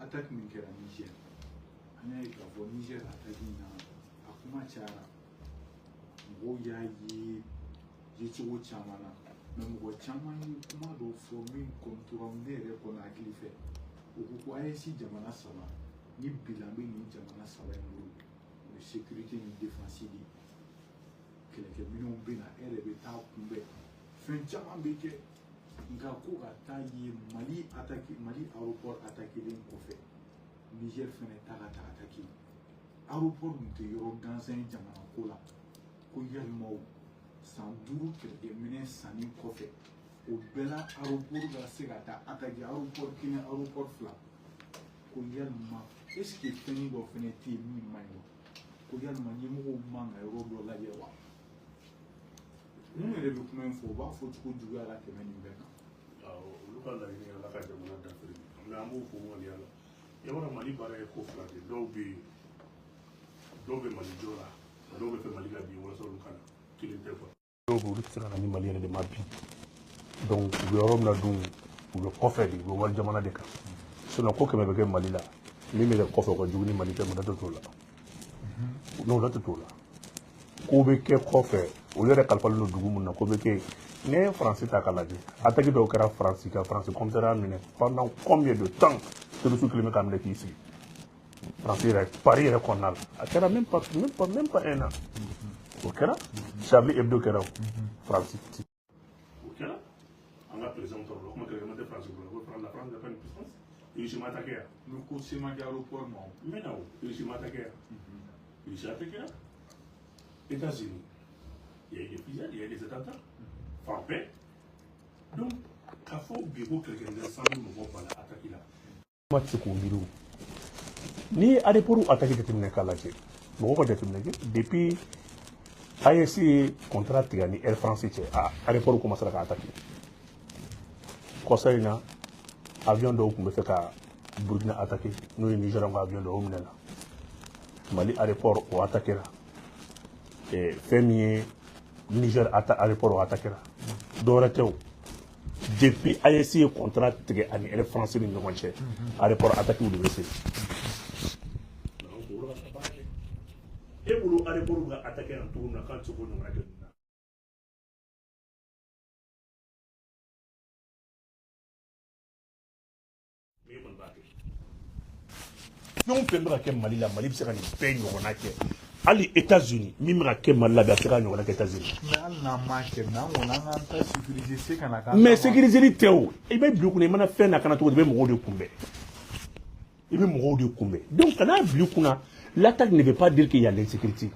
Attaque min kɛra Niger, an y'a ye k'a fɔ Niger attaque in na, a kuma cayara, mɔgɔw y'a ye yecogo caman na, mais mɔgɔ caman ye kuma dɔ fɔ min kɔni tora ne yɛrɛ kɔni hakili fɛ. O ko ko AES jamana saba ni bilan bɛ nin jamana saba in bolo, o ye sécurité ni défense de ye. Kɛlɛkɛminɛnw bɛ na, e yɛrɛ bɛ taa kunbɛn, fɛn caman bɛ kɛ. Nka ko ka taa ye Mali attaque, Mali aéroport attaquelen kɔfɛ, Niger fɛnɛ ta ka taa attaquer aéroport dun tɛ yɔrɔ gansan ye jamana ko la. Ko yalima o san 5 kɛlɛkɛminɛn sanni kɔfɛ, o bɛɛ la aéroport ka se ka taa attaquer, aéroport kelen, aéroport fila, ko yalima est ce que fɛnnin dɔ fɛnɛ tɛ yen min man ɲi wa? Ko yalima ɲɛmɔgɔw man ka yɔrɔ dɔ lajɛ wa? Mun yɛrɛ bɛ kuma in fɔ, u b'a fɔ cogo juguya la tɛmɛ nin bɛɛ kan. Awɔ, olu ka laɲini ye Ala ka jamana dafiri, mais an b'o fɔ waleya la. I b'a dɔn, Mali baara ye ko fila de ye. Dɔw bɛ yen, dɔw bɛ Mali jɔ la, dɔw bɛ fɛ Mali ka bin walasa olu ka na. Kelen tɛ quoi. Dɔw bɛ yen, olu tɛ se ka na ni Mali yɛrɛ de ma bi. Donc u bɛ yɔrɔ min na dun, u bɛ kɔfɛ de, u bɛ wali jamana de kan. Sinon ko kɛmɛ bɛ kɛ Mali la, min bɛ kɛ kɔfɛ o ka jugu ni Mali tɛ, mais da tɛ t'o la. Non, da tɛ t'o la. Ko bɛ kɛ kɔfɛ, olu yɛrɛ kalifalen don dugu min na, ko bɛ kɛ yen. N'i ye Faransi ta k'a lajɛ, attaque dɔw kɛra Faransi kan, Faransi commissariat minɛ pendant combien de temps, terroriste kelen bɛ k'a minɛ k'i sigi Faransi yɛrɛ, Paris yɛrɛ kɔnɔna la. A kɛra même pas, même pas, même pas un an. O kɛra Charlie Hebdo kɛra o Faransi. O kɛra an ka président tɔɔrɔ la, kuma kɛlɛkɛ tɛ Faransi bolo, ko la France n'est pas une puissance. Russie ma attaqué yan. Ni ko se ma kɛ aéroport ma o. N bɛ na o, Russie ma attaqué yan. Russie attaqué yan. États-Unis, il y a eu des fusillades, il y a eu des attentats. Fan bɛɛ. Donc k'a fɔ bi ko kɛlɛkɛminɛn san bɛ mɔgɔw bala attaque la. Kuma tɛ se k'o miiri o. N'i ye aéroport attaque jateminɛ k'a lajɛ, mɔgɔw ka jateminɛ kɛ, depuis AES ye contrat tigɛ ni Air France cɛ, a aéroport commencé ka attaquer. Kɔsa in na, avion dɔw tun bɛ fɛ ka Burkina attaquer, n'o ye Niger ka avion dɔw, o minɛna. Mali aéroport o attaquera. Fɛn min ye Niger aéroport o attaquera. Dɔwɛrɛ tɛ o. Depuis AES ye contrat tigɛ ani Air France ni ɲɔgɔn cɛ, aéroport attaque de bɛ se. E bolo aéroport bɛ ka attaquer yan cogo min na, k'an tɛ se k'o ɲɔgɔnna kɛ. Mais e kɔni b'a kɛ. Fɛn o fɛn bɛ ka kɛ Mali la, Mali bɛ se ka nin bɛɛ ɲɔgɔnna kɛ. Hali États-Unis min bɛ ka kɛ Mali la bi, a tɛ se ka ɲɔgɔnna kɛ États-Unis. Mais hali n'an m'a kɛ, mais an kɔni an k'an ta sécuriser, se ka na k'an Mais ta ma. sécuriser tɛ o. I bɛ bila i kunna, i mana fɛn lakana cogo di, i bɛ mɔgɔw de kunbɛn. I bɛ mɔgɔw de kunbɛn. Donc kana bila i kunna, l'attaque ne veut pas dire qu'il y a l'insécurité.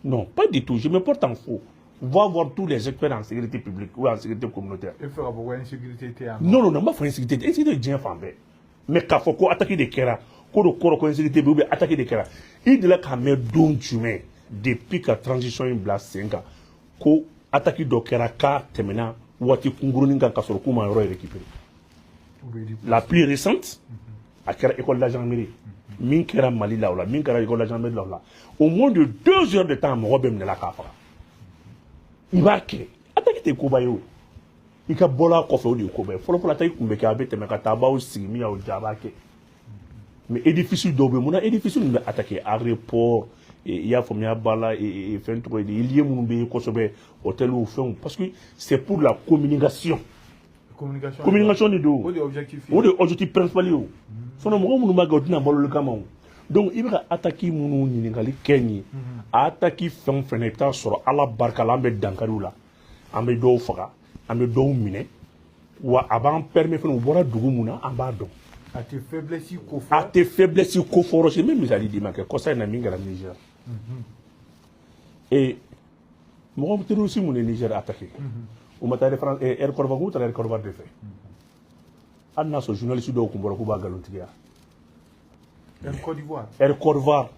Non, pas du tout. Je me porte en faux. Va voir tous les experts en sécurité publique ou en sécurité communautaire. E fɛ ka fɔ ko insécurité tɛ yan nɔ. Non, non, non, n b'a fɔ insécurité. Insécurité ye diɲɛ fan bɛɛ. Mais k'a fɔ ko attaque de kɛra, ko de kɔrɔ ko insécurité bɛ yen, ou bien attaque de kɛra. I delila k'a mɛn don jumɛn depuis ka transition in bila sen kan, ko attaque dɔ kɛra k'a tɛmɛna waati kunkurunin kan ka sɔrɔ k'u ma yɔrɔ récupérer? La plus récente, a kɛra école de la gendarmerie. Min kɛra Mali la o la, min kɛra école de la gendarmerie la o la. Au moins de 2 heures de temps, mɔgɔ bɛɛ minɛla k'a faga. I b'a kɛ. Attaque tɛ koba ye o. I ka bɔla kɔfɛ, o de ye koba ye. Fɔlɔ fɔlɔ, attaque tun bɛ kɛ, a bɛ tɛmɛ ka taa, a b'aw sigi, min y'aw diya a b'a kɛ. Mais édifice dɔw bɛ yen, munna édifice ninnu bɛ attaquer? Aéroport, i y'a faamuya b'a la, fɛn tɔgɔ ye di, lieu minnu bɛ yen kosɛbɛ, hôteliw, fɛnw, parce que c'est pour la communication. Communication. Communication de don. O de ye objectif ye. O de ye objectif principal ye o. Sinon mɔgɔ minnu b'a kɛ, o tɛna balo kama o. Donc i bɛ ka attaque minnu ɲininkali kɛ nin ye, a attaque fɛn o fɛn na, i bɛ taa sɔrɔ Ala barika la, an bɛ dankari u la, an bɛ dɔw faga, an bɛ dɔw minɛ, wa a b'an permet fɛnɛ, u bɔra dugu mun na, an b'a dɔn. A tɛ faiblesse ko A fɔ. tɛ faiblesse ko fɔ yɔrɔ si. N bɛ misali d'i ma kɛ kɔsa in na min kɛra Niger. Et mɔgɔ terroriste mun ye Niger attaqué, u ma taa Air France, Air Côte d'Ivoire, k'u taara Air Côte d'Ivoire de fɛ. Hali n'a sɔrɔ journaliste dɔw tun bɔra k'u b'a nkalontigiya. Air Côte d'Ivoire. Air Côte d'Ivoire.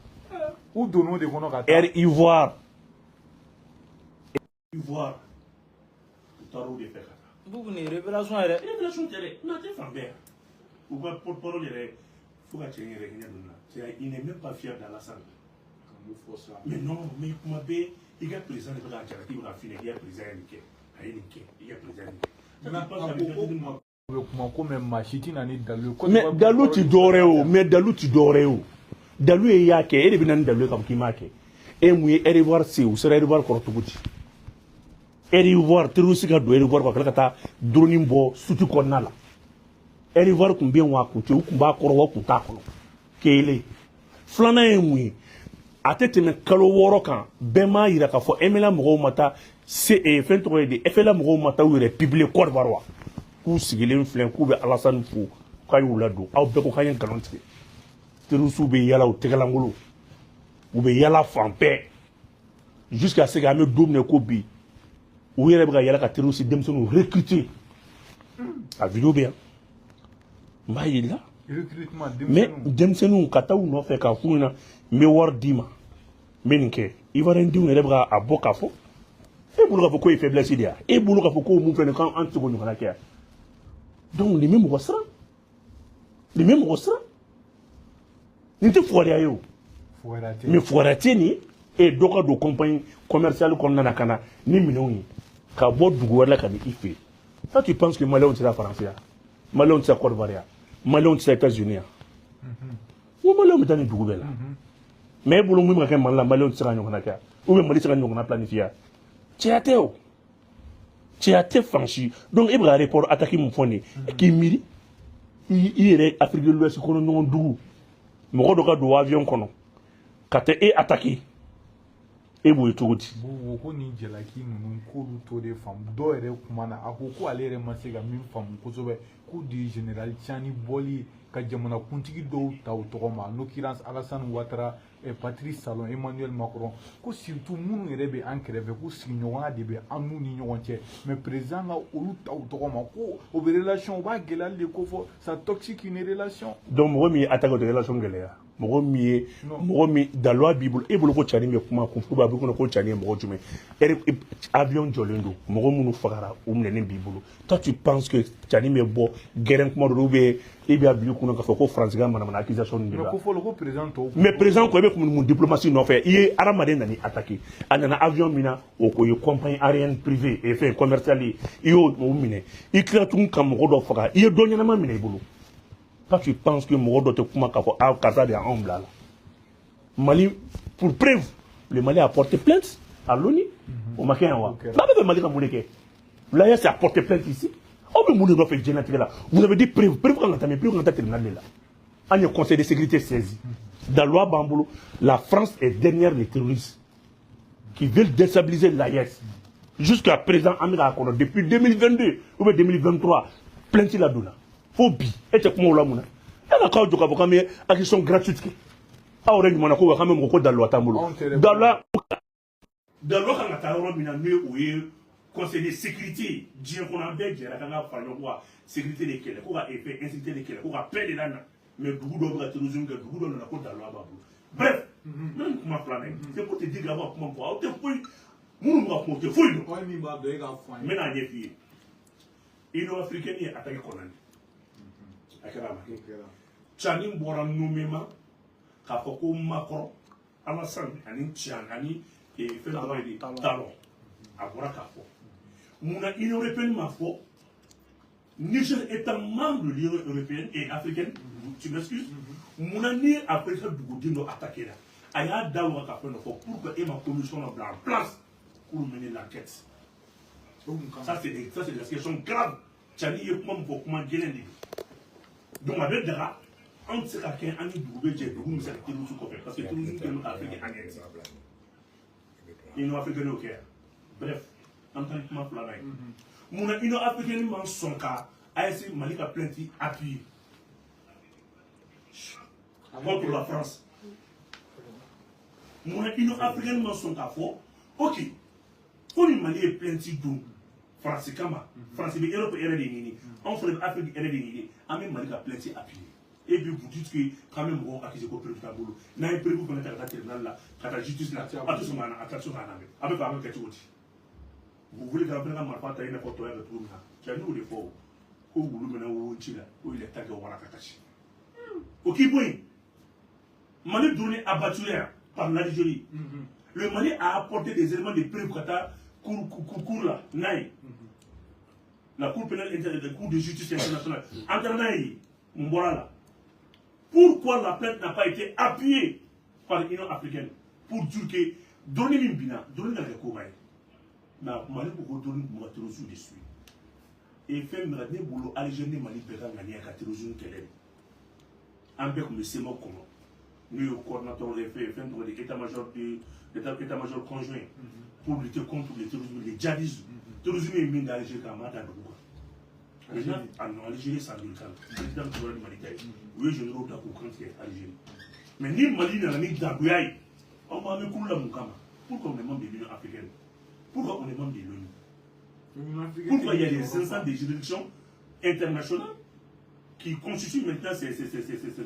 U donn'o de kɔnɔ ka taa. Air Ivoire. Ivoire. U taara o de fɛ ka taa. Bubu, nin ye révélation yɛrɛ. Révélation tɛ dɛ, mais a tɛ fan bɛɛ. U ka porte-parole yɛrɛ, fo ka cɛ in yɛrɛ hinɛ ninnu na. Il n'est même pas fier d'Alassane. Ka mun fɔ sa? Mais non, mais kuma bɛɛ i ka président de bɛ k'a jalaki, i bɛ k'a f'i ɲɛna k'i ka président ye nin kɛ, a ye nin kɛ, i ka président ye nin kɛ. Mais a ko ko kuma Bɛ kuma ko, mais maa si tɛ na ni dalu ye. Mais dalu ti dɔwɛrɛ ye o, mais dalu ti dɔwɛrɛ ye o. Dalu ye i y'a kɛ, e de bɛ na ni dalu ye k'a fɔ k'i m'a kɛ. E mun ye Air Ivoire se? U sera Air Ivoire kɔrɔ cogo di? Air Ivoire, terroriste ka don Air Ivoire kɔnɔ ka tila ka taa drone bɔ soute kɔnɔna la. Air Ivoire tun bɛ yen wa, a kun tɛ? U tun b'a kɔrɔ wa, u tun t'a kɔnɔ? Kelen. Filanan ye mun ye? A tɛ tɛmɛ kalo 6 kan, bɛɛ m'a yira k'a fɔ MNLA mɔgɔw ma taa se fɛn tɔgɔ ye di, FLA mɔgɔw ma taa u yɛrɛ publier Côte d'Ivoire wa, k'u sigilen filɛ, k'u bɛ Alassane fo k'a y'u ladon. Aw bɛɛ ko k'an ye nkalon tigɛ. Terroriste bɛ yala u tɛgɛlankolon, u bɛ yala fan bɛɛ, jusqu'à ce que an bɛ don min na ko bi, u yɛrɛ bɛ ka yala ka terroriste denmisɛnninw recruter. A vidéo bɛ yan, n b'a yir'i la. Recrutement? Mais denmisɛnninw? Denmisɛnninw ka taa u nɔfɛ k'a f'u ɲɛna: n bɛ wari d'i ma, n bɛ nin kɛ. Ivoirien denw yɛrɛ bɛ ka a bɔ k'a fɔ. E bolo k'a fɔ k'o ye faiblesse de ye wa? E bolo k'a fɔ k'o mun filɛ nin ye, k'an tɛ se k'o ɲɔgɔnna kɛ yan? Donc nin bɛ mɔgɔ siran, nin bɛ mɔgɔ siran. Nin tɛ fugariya ye o. Fugariya tɛ. Mais fugariya tɛ nin ye. E dɔ ka don compagnie commerciale kɔnɔna na ka na ni minɛnw ye ka bɔ dugu wɛrɛ la ka na i fɛ yen. Toi, tu penses que Maliyɛnw tɛ taa Faransi yan, Maliyɛnw tɛ taa Côte d'Ivoire yan, Maliyɛnw tɛ taa États-Unis yan? N ko Maliyɛnw bɛ taa nin dugu bɛɛ la. Mais e bolo, mun bɛ ka kɛ Mali la, Maliyɛnw tɛ se ka ɲɔgɔnna kɛ, ou bien Mali tɛ se ka ɲɔgɔnna planifier? Cɛya tɛ o, cɛya tɛ fan si. Donc e bɛ ka aéroport attaque mun fɔ nin ye, k'i miiri i yɛrɛ, Afrique de l'Ouest kɔnɔ, ɲɔgɔn dugu mɔgɔ dɔ ka don avion kɔnɔ ka taa e attaquer, e b'o ye cogo di? Bubu ko nin jalaki ninnu, k'olu t'o de faamu. Dɔw yɛrɛ kuma na, a ko ko ale yɛrɛ ma se ka min faamu kosɛbɛ, k'u de ye général Tiani bɔli ka jamanakuntigi dɔw ta u tɔgɔ ma, en l'occurrence Alassane Ouattara, Patrice Talon, Emmanuel Macron, ko surtout minnu yɛrɛ bɛ an kɛrɛfɛ, ko sigiɲɔgɔnya de bɛ an n'u ni ɲɔgɔn cɛ, mais président ka olu ta u tɔgɔ ma, ko o bɛ relation, o b'a gɛlɛyali de ko fɔ, ça toxique une relation. Donc mɔgɔ min ye attaque, o tɛ relation gɛlɛya. Mɔgɔ min ye, mɔgɔ min daluya b'i bolo, e bolo ko Tiani bɛ kuma kun a b'i kɔnɔ ko Tiani ye mɔgɔ jumɛn? Avion jɔlen don, mɔgɔ minnu fagara, u minɛnen b'i bolo. Toi, tu penses que Tiani bɛ bɔ gɛrɛn kuma dɔ, ou bien e b'a bila i kunna k'a fɔ ko Faransi ka manamana accusation de mais la? Ko fɔlɔ ko président tɔw. Mais président ko e bɛ mun diplomatie nɔfɛ? I ye hadamaden nana attaquer, a nana avion min na, o ko ye compagnie aérienne privée et fɛn commerciale ye, i y'o o minɛ, i tila tuguni ka mɔgɔ dɔ faga, i ye dɔ ɲɛnama minɛ i bolo. Toi, tu penses que mɔgɔ dɔ tɛ kuma k'a fɔ ah, karisa de y'anw bila la Mali? Pour preuve, le Mali a porté plainte à l'ONU. O ma kɛ yan wa? O kɛra. N'a bɛ fɛ Mali ka mun de kɛ? L'AES a porté plainte ici. Aw bɛ mun de nɔfɛ diɲɛlatigɛ la? Vous avez dit preuve, preuve kan ka taa min? Preuve kan ka taa tribunal de la. An ye conseil de sécurité saisi, daluya b'an bolo. La France est derrière les terroristes qui veulent déstabiliser l'AES. Jusqu'à présent, an bɛ k'a kɔnɔ depuis 2022 ou bien 2023, plainte la donna fo bi, e tɛ kuma o la mun na? E ka k'aw jɔ k'a fɔ k'an bɛ action gratuite kɛ, aw yɛrɛ ɲuman na ko wa k'an bɛ mɔgɔ ko daluya t'an bolo. Anw tɛ dɛ. Daluya kan ka taa yɔrɔ min na, n'o o ye conseil de sécurité. Diɲɛ kɔnɔ, an bɛɛ jɛra k'an ka fara ɲɔgɔn kan ka sécurité de kɛlɛ, ko ka effet insécurité de kɛlɛ, ko ka paix de la na. Mais dugu dɔw bɛ ka terrorisme kɛ, dugu dɔw nana ko daluya b'a bolo. Bref, n bɛna nin kuma filanan ye, c'est pour te dire que aw ka kuma fɔ, aw tɛ foyi, minnu bɛ ka kuma, u tɛ foyi dɔn. Aw min b'a dɔn, e k'a fɔ an N ye. bɛna a ɲɛ f'i ye. Union africaine ye attaque condamné, a kɛra a ma kɛ? O kɛra. Tiani bɔra nommément k'a fɔ ko Macron, Alassane ani Tiani ani fɛn tɔgɔ ye di? Talon. Talon. A bɔra k'a fɔ. Munna Union européenne m'a fɔ? Niger étant membre de l'Union européenne et africaine, tu m'excuses, munna ni Afrique duguden dɔ attaqué la, a y'a da waga ka fɛn dɔ fɔ pour que e ma commission dɔ bila en place pour mener l'enquête? O kun kan. Ça, c'est des questions graves. Tiani ye kuma min fɔ, kuma gɛlɛn de don. Donc a bɛ daga, anw tɛ se ka kɛ an ni dugu bɛ jɛ, dugu min bɛ se ka terrorisme kɔfɛ, parce que terrorisme kɛlen bɛ ka Afrique anéantir. Union africaine y'o kɛ yan. Bref, an bɛ taa ni kuma filanan ye. Munna Union africaine ma sɔn ka AES Mali ka plainte appuyer contre la France? Munna Union africaine ma sɔn k'a fɔ ok, ko ni Mali ye plainte don Faransi kama, Faransi bɛ Europe yɛrɛ de ɲini, anw fana bɛ Afrique yɛrɛ de ɲini, an bɛ Mali ka plainte appuyer? Et puis vous dites que k'an bɛ mɔgɔw accuser ko preuve t'an bolo. N'an ye preuve fana ta ka taa tribunal la, ka taa justice la, a tɛ sɔn ka na, a tɛ sɔn ka lamɛn. A bɛ fɛ an ka kɛ cogo di? Vous voulez k'an fana ka marifa ta i n'a fɔ tɔw y'a kɛ cogo min na? Cɛ, n'o de fɔ o, ko wulu minɛ wo ci la, ko il est temps que wara ka kasi o k'i bɔ yen. Mali drone abattu yan par l'Algérie. Le Mali a apporté des éléments de preuve ka taa cour la n'a ye. La Cour pénale internationale, la Cour de justice internationale. An taara n'a ye, mun bɔra la? Pourquoi la plainte n'a pas été appuyée par l'Union africaine pour dire que drone min binna, drone kana kɛ koba ye? Mais Mali ko ko drone tun bɛ ka terrorisme de suit. Et fɛn min ne bolo, Algérie ni Mali bɛɛ ka ŋaniya ka terrorisme kɛlɛ de. An bɛɛ tun bɛ CEMOC kɔnɔ, n'o ye coordinateur de fɛn fɛn tɔgɔ de état-major de état-major conjoint pour lutter contre le terrorisme, le djihadisme. Terrorisme ye min da Algérie kan, a ma da dugu kan. Maintenant, a nɔ Algérie san 2000 président tun ni Mali ta ye, u ye généraux da k'u kan tigɛ Algérie. Mais ni Mali nana ni dagoya ye, anw b'an bɛ kulu la mun kama? Pourquoi on est membre de l'Union africaine? Pourquoi on est membre de l'ONU? Pourquoi il y a des instances de juridiction internationales qui constituent maintenant ces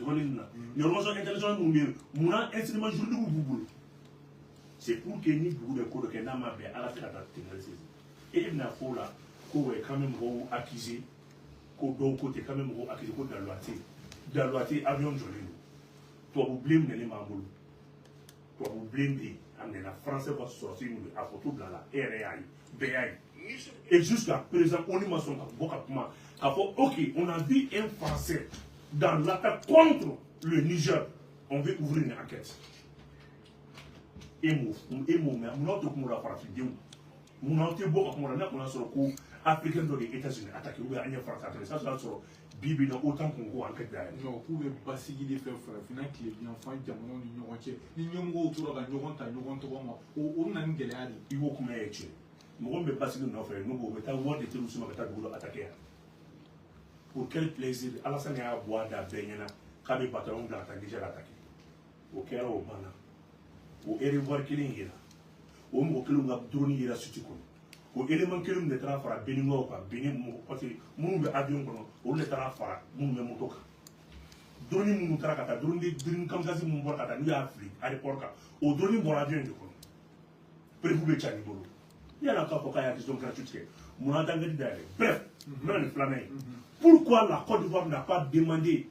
organismes-là? Les organisations internationales minnu bɛ yen, munna instrument juridique b'u bolo? C'est pour que ni dugu bɛ ko dɔ kɛ n'a ma bɛn, ala tɛ ka taa tribunal saisir. E bɛna fɔ o la ko wɛ k'an bɛ mɔgɔw accuser, ko dɔw ko ten k'an bɛ mɔgɔw accuser, ko daluya tɛ yen. Daluya tɛ yen, avion jɔlen don, tubabu bilen minɛlen b'an bolo, tubabu bilen bɛ yen, a minɛna français ka sɔrɔsi min don, a photo bila la, e yɛrɛ y'a ye, bɛɛ y'a ye. Et jusqu'à présent, ONU ma sɔn ka bɔ ka kuma k'a fɔ ok, on a vu un Français dans l'attaque contre le Niger, on veut ouvrir une enquête. E m'o e m'o mɛn. Munna aw tɛ kuma o la? Farafindenw, munna aw tɛ bɔ ka kuma o la? N'a kun y'a sɔrɔ ko africain dɔ de ye États-Unis attaqué ou bien an ye France attaqué, ça y'a sɔrɔ bi bi in na OTAN kun ko enquête dayɛlɛ. Non, k'u bɛ basigi de fɛ farafinna tilebinyanfan jamanaw ni ɲɔgɔn cɛ. Ni ɲɛmɔgɔw tora ka ɲɔgɔn ta ɲɔgɔn tɔgɔ ma, o bɛ na ni gɛlɛya de ye. I b'o kuma ye tiɲɛ, mɔgɔ min bɛ basigi nɔfɛ, n'u b'o bɛ taa wari de terrorisme ma ka taa dugu dɔ attaqué yan, pour quel plaisir? Alassane y'a bɔ a da bɛɛ ɲɛna k'a bɛ bataillon bila ka taa Niger attaqué. O kɛra, o banna. O Air Ivoire kelen yera, o mɔgɔ kelenw ka drone yera site kɔnɔ, o élément kelenw de taara fara Beninkaw kan, Benin mɔgɔ, parce que minnu bɛ avion kɔnɔ, olu de taara fara minnu bɛ moto kan. Drone minnu taara ka taa, drone de drone kamikaze minnu bɔra ka taa, n'u y'a fili aéroport kan, o drone bɔra avion de kɔnɔ. Preuve bɛ Tiani bolo. Yala k'a fɔ k'a ye accusation gratuite kɛ, mun na enquête dayɛlɛ? Bref, n bɛna nin filanan ye. Pourquoi la Côte d'Ivoire n'a pas demandé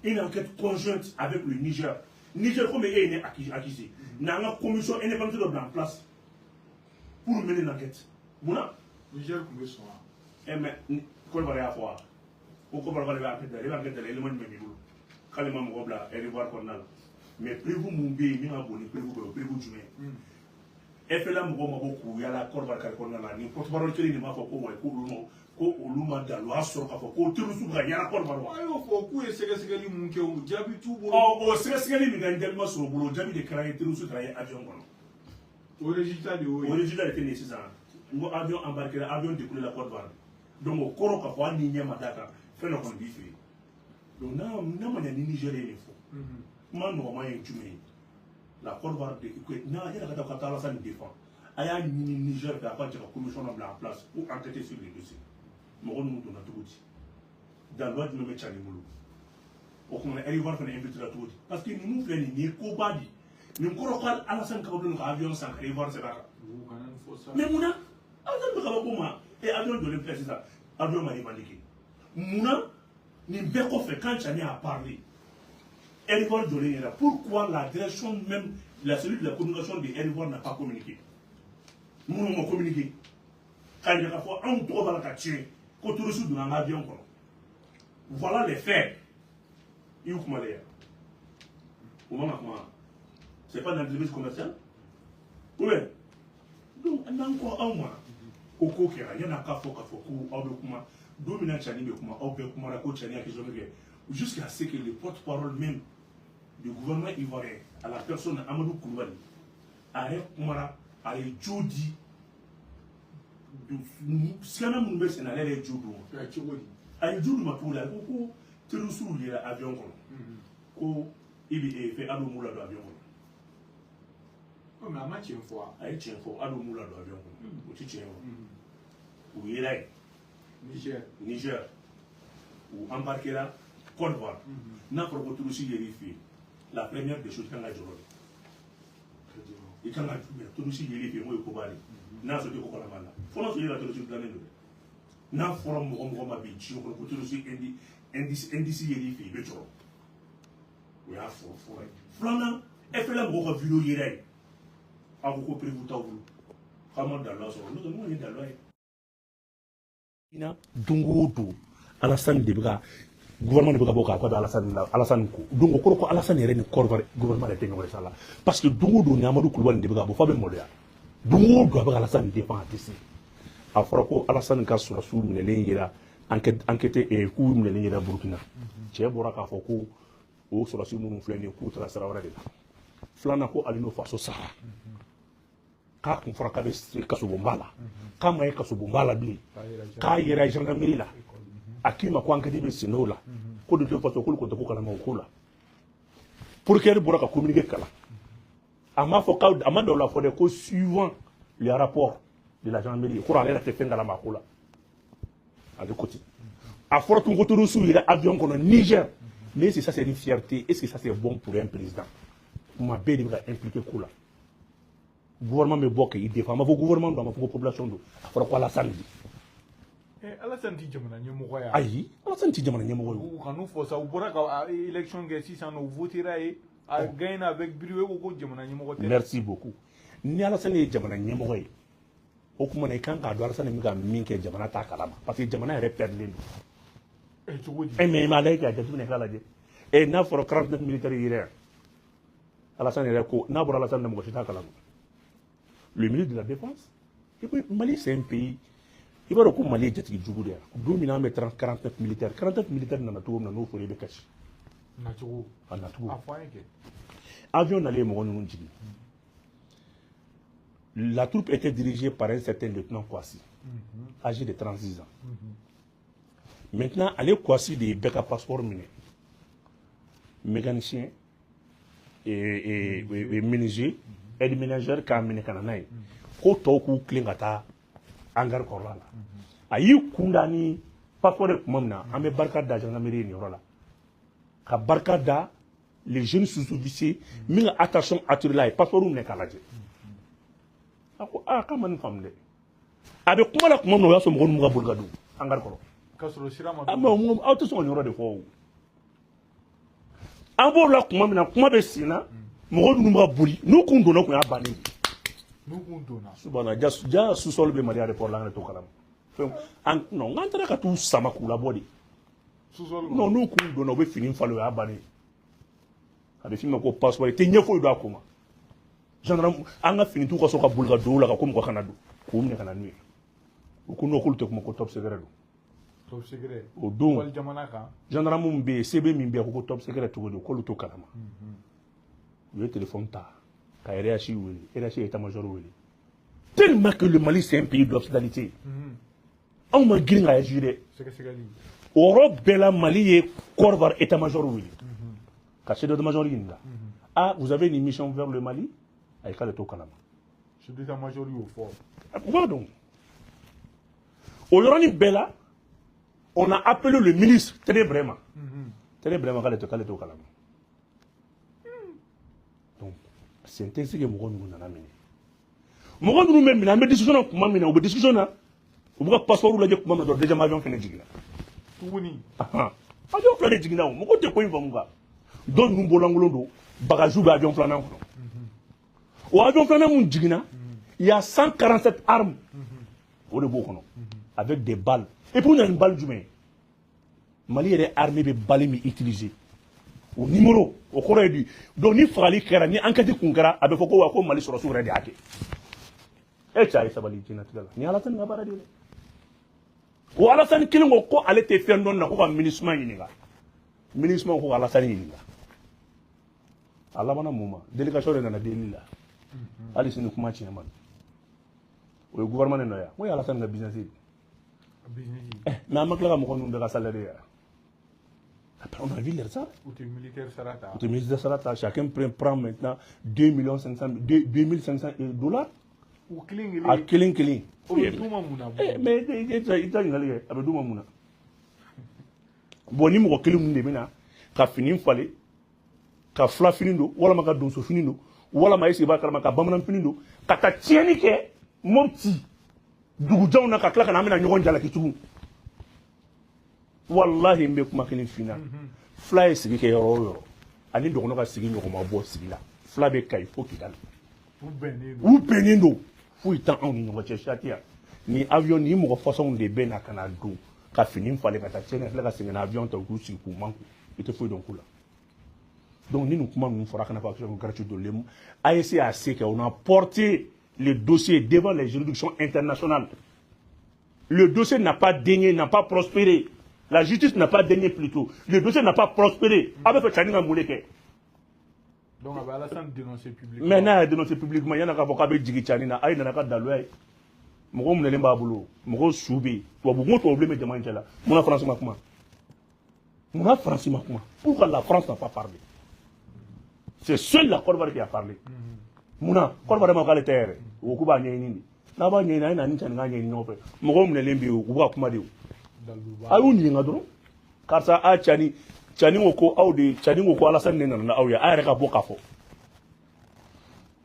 une enquête conjointe avec le Niger? Niger, comme e ye ne accusé, n'an ka commission indépendante dɔ bila en place pour mener l'enquête, munna? Niger tun bɛ sɔn wa? Eh mais Côte d'Ivoire y'a fɔ wa ko Côte d'Ivoire k'ale bɛ enquête dayɛlɛ? E bɛ enquête dayɛlɛ, élément jumɛn b'i bolo k'ale ma mɔgɔ bila Air d'Ivoire kɔnɔna la? Mais preuve mun bɛ yen min ka bon ni preuve bɛɛ ye? O preuve jumɛn? FLA mɔgɔw ma bɔ k'u yala Côte d'Ivoire kari kɔnɔna la, ni porte-parole kelen de m'a fɔ ko wa ko olu ma daluya sɔrɔ k'a fɔ ko terroriste bɛ ka yala Côte d'Ivoire wa? A y'o fɔ k'u ye sɛgɛsɛgɛli mun kɛ, o jaabi t'u bolo. Ɔ, o sɛgɛsɛgɛli min kɛ, jaabi ma sɔrɔ o bolo, o jaabi de kɛra ye terroriste taara ye avion kɔnɔ. O résultat de y'o O ye. résultat de tɛ nin ye sisan. N ko avion embarqué, avion décollé la Côte d'Ivoire, donc o kɔrɔ k'a fɔ hali ni ɲɛ ma d'a kan, fɛn dɔ kɔni b'i fɛ yen. Donc n'a ma ɲɛ ni Niger ye nin fɔ, kuma nɔgɔman ye jumɛn ye? La Côte d'Ivoire de n'a yɛrɛ ka taa Alassane défend, a y'a ɲini Niger fɛ a ka jɛ ka commission dɔ bila en place pour enquêter sur le dossier. Mɔgɔ ninnu donna cogo di? Daluya jumɛn bɛ Tiani bolo? O kumana Air d'Ivoire fana infiltré cogo di? Parce que ninnu filɛ nin, nin ye koba di. Nin kɔrɔ ko Alassane Kabadoun ka avion san ka Air d'Ivoire sɛbɛn a kan. U kana nin fɔ sa. Mais munna Alassane bɛ kabako ma e avion jɔlen filɛ sisan, avion ma revendiqué? Munna nin bɛɛ kɔfɛ, quand Tiani a parlé, Air d'Ivoire jɔlen yɛrɛ, pourquoi la direction même, la cellule de la communication de Air d'Ivoire n'a pas communiqué? Minnu ma communiqué k'a yira k'a fɔ anw tɔgɔ b'a la ka tiɲɛ ko terroriste donna an ka avion kɔnɔ, voilà les faits. I y'u kuma de yan, o man ka kuma. C'est pas une entreprise commerciale ou bien? Donc n'an ko aw ma ko ko kɛra, yan'a k'a fɔ k'a fɔ ko aw bɛ kuma don min na, Tiani bɛ kuma, aw bɛɛ kumara ko Tiani accusation bɛ kɛ, jusqu'à ce que le porte-parole même du gouvernement ivoirien, à la personne Amadou Koulibaly, a yɛrɛ kumara, a ye jo di silamɛ minnu bɛ senna, ale yɛrɛ ye jo d'u ma. Kɛ cogo di? A ye jo d'u ma cogo di? A ko ko terroriste yɛrɛ avion kɔnɔ, ko i bɛ fɛn hali m'u ladon avion kɔnɔ. Oh, mais a ma tiɲɛ fɔ wa? A ye tiɲɛ fɔ, hali m'u ladon avion kɔnɔ, o ti tiɲɛ wa? U yera yen. Niger. Niger, u embarquera Côte d'Ivoire. N'a fɔra ko terroriste yer'i fɛ yen, la première des choses, i kan ka jɔrɔ de, i kan ka jumɛn? Terroriste yer'i fɛ yen, n'o ye koba de ye. N'a sɔrɔ i tɛ ko kalama la, fo n'a sɔrɔ i yɛrɛ terroriste dilannen don dɛ. N'a fɔra mɔgɔ mɔgɔ ma bi diɲɛ kɔnɔ ko terroriste indice yer'i fɛ yen, i bɛ jɔrɔ. O y'a fɔlɔ fɔlɔ ye. Filanan, FLA mɔgɔw ka vidéo yera yen, aw ko ko preuve t'aw bolo, k'aw ma daluya sɔrɔ. N'o tɛ, mun ye daluya ye? Ina don o don, Alassane de bɛ ka gouvernement de bɛ ka bɔ k'a bɛ Alassane la, Alassane ko. Donc o kɔrɔ ko Alassane yɛrɛ ni Côte d'Ivoire gouvernement yɛrɛ tɛ ɲɔgɔn ye sa la, parce que don o don ni Amadu Kulubali de bɛ ka bɔ f'a bɛ maloya. Don o don a bɛ ka Alassane défend, a tɛ se. A fɔra ko Alassane ka sɔrɔsiw minɛlen yera enquête enquête k'u minɛlen yera Burukina. Cɛ bɔra k'a fɔ ko o sɔrɔsi minnu filɛ nin ye, k'u taara sira wɛrɛ de la. Filanan, ko Alino faso sara, k'a kun fɔra k'a bɛ kasobonba la, k'a ma ye kasobonba la bilen, k'a yɛrɛ gendarmerie la. A k'i ma ko enquête bɛ sen o la, ko de toute façon k'olu kɔni tɛ ko kalama o ko la. Procureur bɔra ka communiqué kalan, a m'a fɔ k'a a ma dɔw la fɔ dɛ, ko suivant le rapport de la gendarmerie, ko ale yɛrɛ tɛ fɛn kalama a ko la. Ale ko ten. A fɔra tun ko terroriste yɛrɛ avion kɔnɔ Niger. Mais est-ce que ça, c'est une fierté? Est-ce que ça, c'est bon pour un président? Kuma bɛɛ de bɛ ka impliqué ko la. Gouvernement bɛ bɔ k'i défend, a ma fɔ gouvernement don, a ma fɔ ko population don, a fɔra ko Alassane de. Alassane ti jamana ɲɛmɔgɔ ya? Ayi, Alassane ti jamana ɲɛmɔgɔ ye. U kan'u fɔ sa, u bɔra ka élection kɛ sisan nɔ, u votera ye, a gagné avec brio, e ko ko jamana ɲɛmɔgɔ tɛ. Merci beaucoup. Ni Alassane ye jamana ɲɛmɔgɔ ye, o tuma na i kan k'a dɔn Alassane bɛ ka min kɛ, jamana t'a kalama, parce que jamana yɛrɛ pɛrɛlen don. Cogo di? Mais i m'a lajɛ, k'a jateminɛ, k'a lajɛ. N'a fɔra 49 militaires yɛrɛ yan, Alassane yɛrɛ ko n'a bɔra Alassane na, mɔgɔ si t'a kalama. Le ministre de la Défense, et puis Mali, c'est un pays, i b'a dɔn ko Mali ye jatigi jugu de ye. Don min na an bɛ 49 militaires, 49 militaires nana cogo min na, n'o fɔra, i bɛ kasi. Nacogo? A nacogo. A fɔ an ye kɛ. Avion nalen mɔgɔ ninnu jigin, la troupe était dirigée par un certain lieutenant Kouassi, âgé de 36 ans. Maintenant, ale Kouassi de ye bɛɛ ka passeport minɛ, mécanicien et menuisier, aide ménagère, k'a minɛ ka na n'a ye, ko tɔw k'u tilen ka taa hangar kɔrɔla la. A y'i kun da ni passeport ye tuma min na, an bɛ barika da gendarmerie ye nin yɔrɔ la, ka barika da les jeunes sous-officiers min ka attention attirée la, a ye passeport minɛ k'a lajɛ. A ko aa, k'a ma nin faamu dɛ. A bɛ kuma la tuma min na, o y'a sɔrɔ mɔgɔ ninnu ka boli ka don hangar kɔrɔ. K'a sɔrɔ sira ma. Ah, mais aw tɛ sɔn ka nin yɔrɔ de fɔ o. An b'o la tuma min na, kuma bɛ sen na, mɔgɔ ninnu bɛ ka boli, n'u kun donna, kun y'a bannen ye. N'u kun donna. Subahana, ja ja, sous-sol bɛ Mali aéroport la, an yɛrɛ t'o kalama. Fɛn an non, n'an taara ka t'u sama k'u labɔ de. Sous-sol. Non, n'u kun donna, u bɛ fini falen, o y'a bannen ye. A bɛ f'i ma ko passeport, i tɛ ɲɛ foyi dɔn a ko ma. Gendarme, an ka finitigiw ka sɔrɔ ka boli ka don u la, ka ko mɔgɔ kana don, k'u minɛ ka na n'u ye. U ko non, k'olu tɛ kuma, ko top secret don. Top secret. O don wali jamana kan. Gendarme min bɛ yen, CB min bɛ yen, ko ko top secret cogo di, k'olu t'o kalama. U ye téléphone ta ka RHI wele, RHI ye état major wele. Tellement que le Mali, c'est un pays d'hospitalité, anw ma girin ka agir dɛ. Sɛgɛsɛgɛli. O yɔrɔ bɛɛ la, Mali ye Côte d'Ivoire état major wele, ka chef d'état major ɲininka: ah, vous avez une mission vers le Mali? Ayi, k'ale t'o kalama. Chef d'état major y'o fɔ. U b'a dɔn. O yɔrɔnin bɛɛ la, on a appelé le ministre Télé Brema. Télé Brema k'ale t'o kalama. Donc c'est ainsi que mɔgɔ ninnu nana minɛ. Mɔgɔ ninnu bɛ minɛ, an bɛ discussion na tuma min na, u bɛ discussion na, u bɛ ka passeport lajɛ tuma min na dɔrɔn, deuxième avion fɛnɛ jiginna. Tuguni? Avion fila de jiginna. O mɔgɔw tɛ ko in faamu quoi. Dɔw ninnu bololankolon don, bagage bɛ avion filanan kɔnɔ. O avion filanan mun jiginna, il y a 147 armes, o de b'o kɔnɔ, avec des balles. Et puis u nana ni balle jumɛn ye? Mali yɛrɛ armée bɛ balle min utiliser, o numéro o kɔrɔ ye di? Donc ni fagali kɛra, ni enquête kun kɛra, a bɛ fɔ ko wa ko Mali sɔrɔsiw yɛrɛ de y'a kɛ. E cɛ, a ye sabali diɲɛlatigɛ la. Nin ye Alasani ka baara de ye dɛ. O Alasani kelen ko ko ale tɛ fɛn dɔn na, ko ka MINUSMA ɲininka. MINUSMA ko ka Alasani ɲininka. A labanna mun ma? Délégation de nana delili la. Hali sini kuma tiɲɛ ma, o ye gouvernement de nɔ ye. N ko ye Alasani ka business ye. Business. Mais an ma tila ka mɔgɔ ninnu bɛɛ ka salaire ye. Après, on a vu les ça. U tɛ militaire sara ta. Le ministre sara ta, chacun prend maintenant 2 millions 500, 2, 2500 dollars. U kelen A kelen. Kelen kelen. O bɛ d'u ma mun na? Mais i t'a ɲininkali kɛ, a bɛ d'u ma mun na? Bon, ni mɔgɔ kelen mun de bɛ na ka fini falen, ka fila fini don, walama ka donso fini don, walama e sigi b'a kalama ka bamanan fini don, ka taa tiɲɛni kɛ Mopti dugujanw na, ka tila ka na an bɛna ɲɔgɔn jalaki tugun. Walahi, n bɛ kuma kelen f'i ɲɛna. Fila ye sigi kɛ yɔrɔ o yɔrɔ, ani dɔgɔnɔ ka sigi ɲɔgɔn ma bɔ sigi la. Fila bɛ Kayi fo Kidali. U bɛnnen don. U bɛnnen don, foyi t'an anw ni ɲɔgɔn cɛ, siya tɛ yan. Ni avion ni mɔgɔ façon de bɛ na ka na don ka fini falen ka taa tiɲɛni ka tila ka segin ka na avion ta u k'u sigi k'u manku, i tɛ foyi dɔn ko la. Donc ni nin kuma ninnu fɔra, kana fɔ ko gratuit don. AES a se kɛ, on a porté le dossier devant les juridictions internationales. Le dossier n'a pas daigné, n'a pas prospéré. La justice n'a pas daigné plutôt. Le dossier n'a pas prospéré. A bɛ fɛ Tiani ka mun de kɛ? Donc a bɛ Alassane dénoncer publiquement. Mais n'a y'a dénoncé publiquement, yan'a k'a fɔ k'a bɛ jigin Tiani na, a ye nana ka daluya ye. Mɔgɔw minɛlen b'a bolo, mɔgɔw su bɛ yen. Tubabu ko tubabu bɛ jama in cɛ la. Munna France ma kuma? Munna France ma kuma? Pourquoi la France n'a pas parlé? C'est seule la Côte d'Ivoire qui a parlé. Munna Côte d'Ivoire ma k'ale tɛ yɛrɛ? O k'u b'a ɲɛɲini de. N'a b'a ɲɛɲini, a ye na ni Tiani k'a ɲɛɲini ɲɔgɔn fɛ. Mɔgɔw minɛlen bɛ yen, u bɛ ka kuma de o. A y'u ɲininka dɔrɔn. Karisa, a Tiani, Tiani ko ko aw de, Tiani ko ko Alassane de nana n'aw ye, a yɛrɛ ka bɔ k'a fɔ.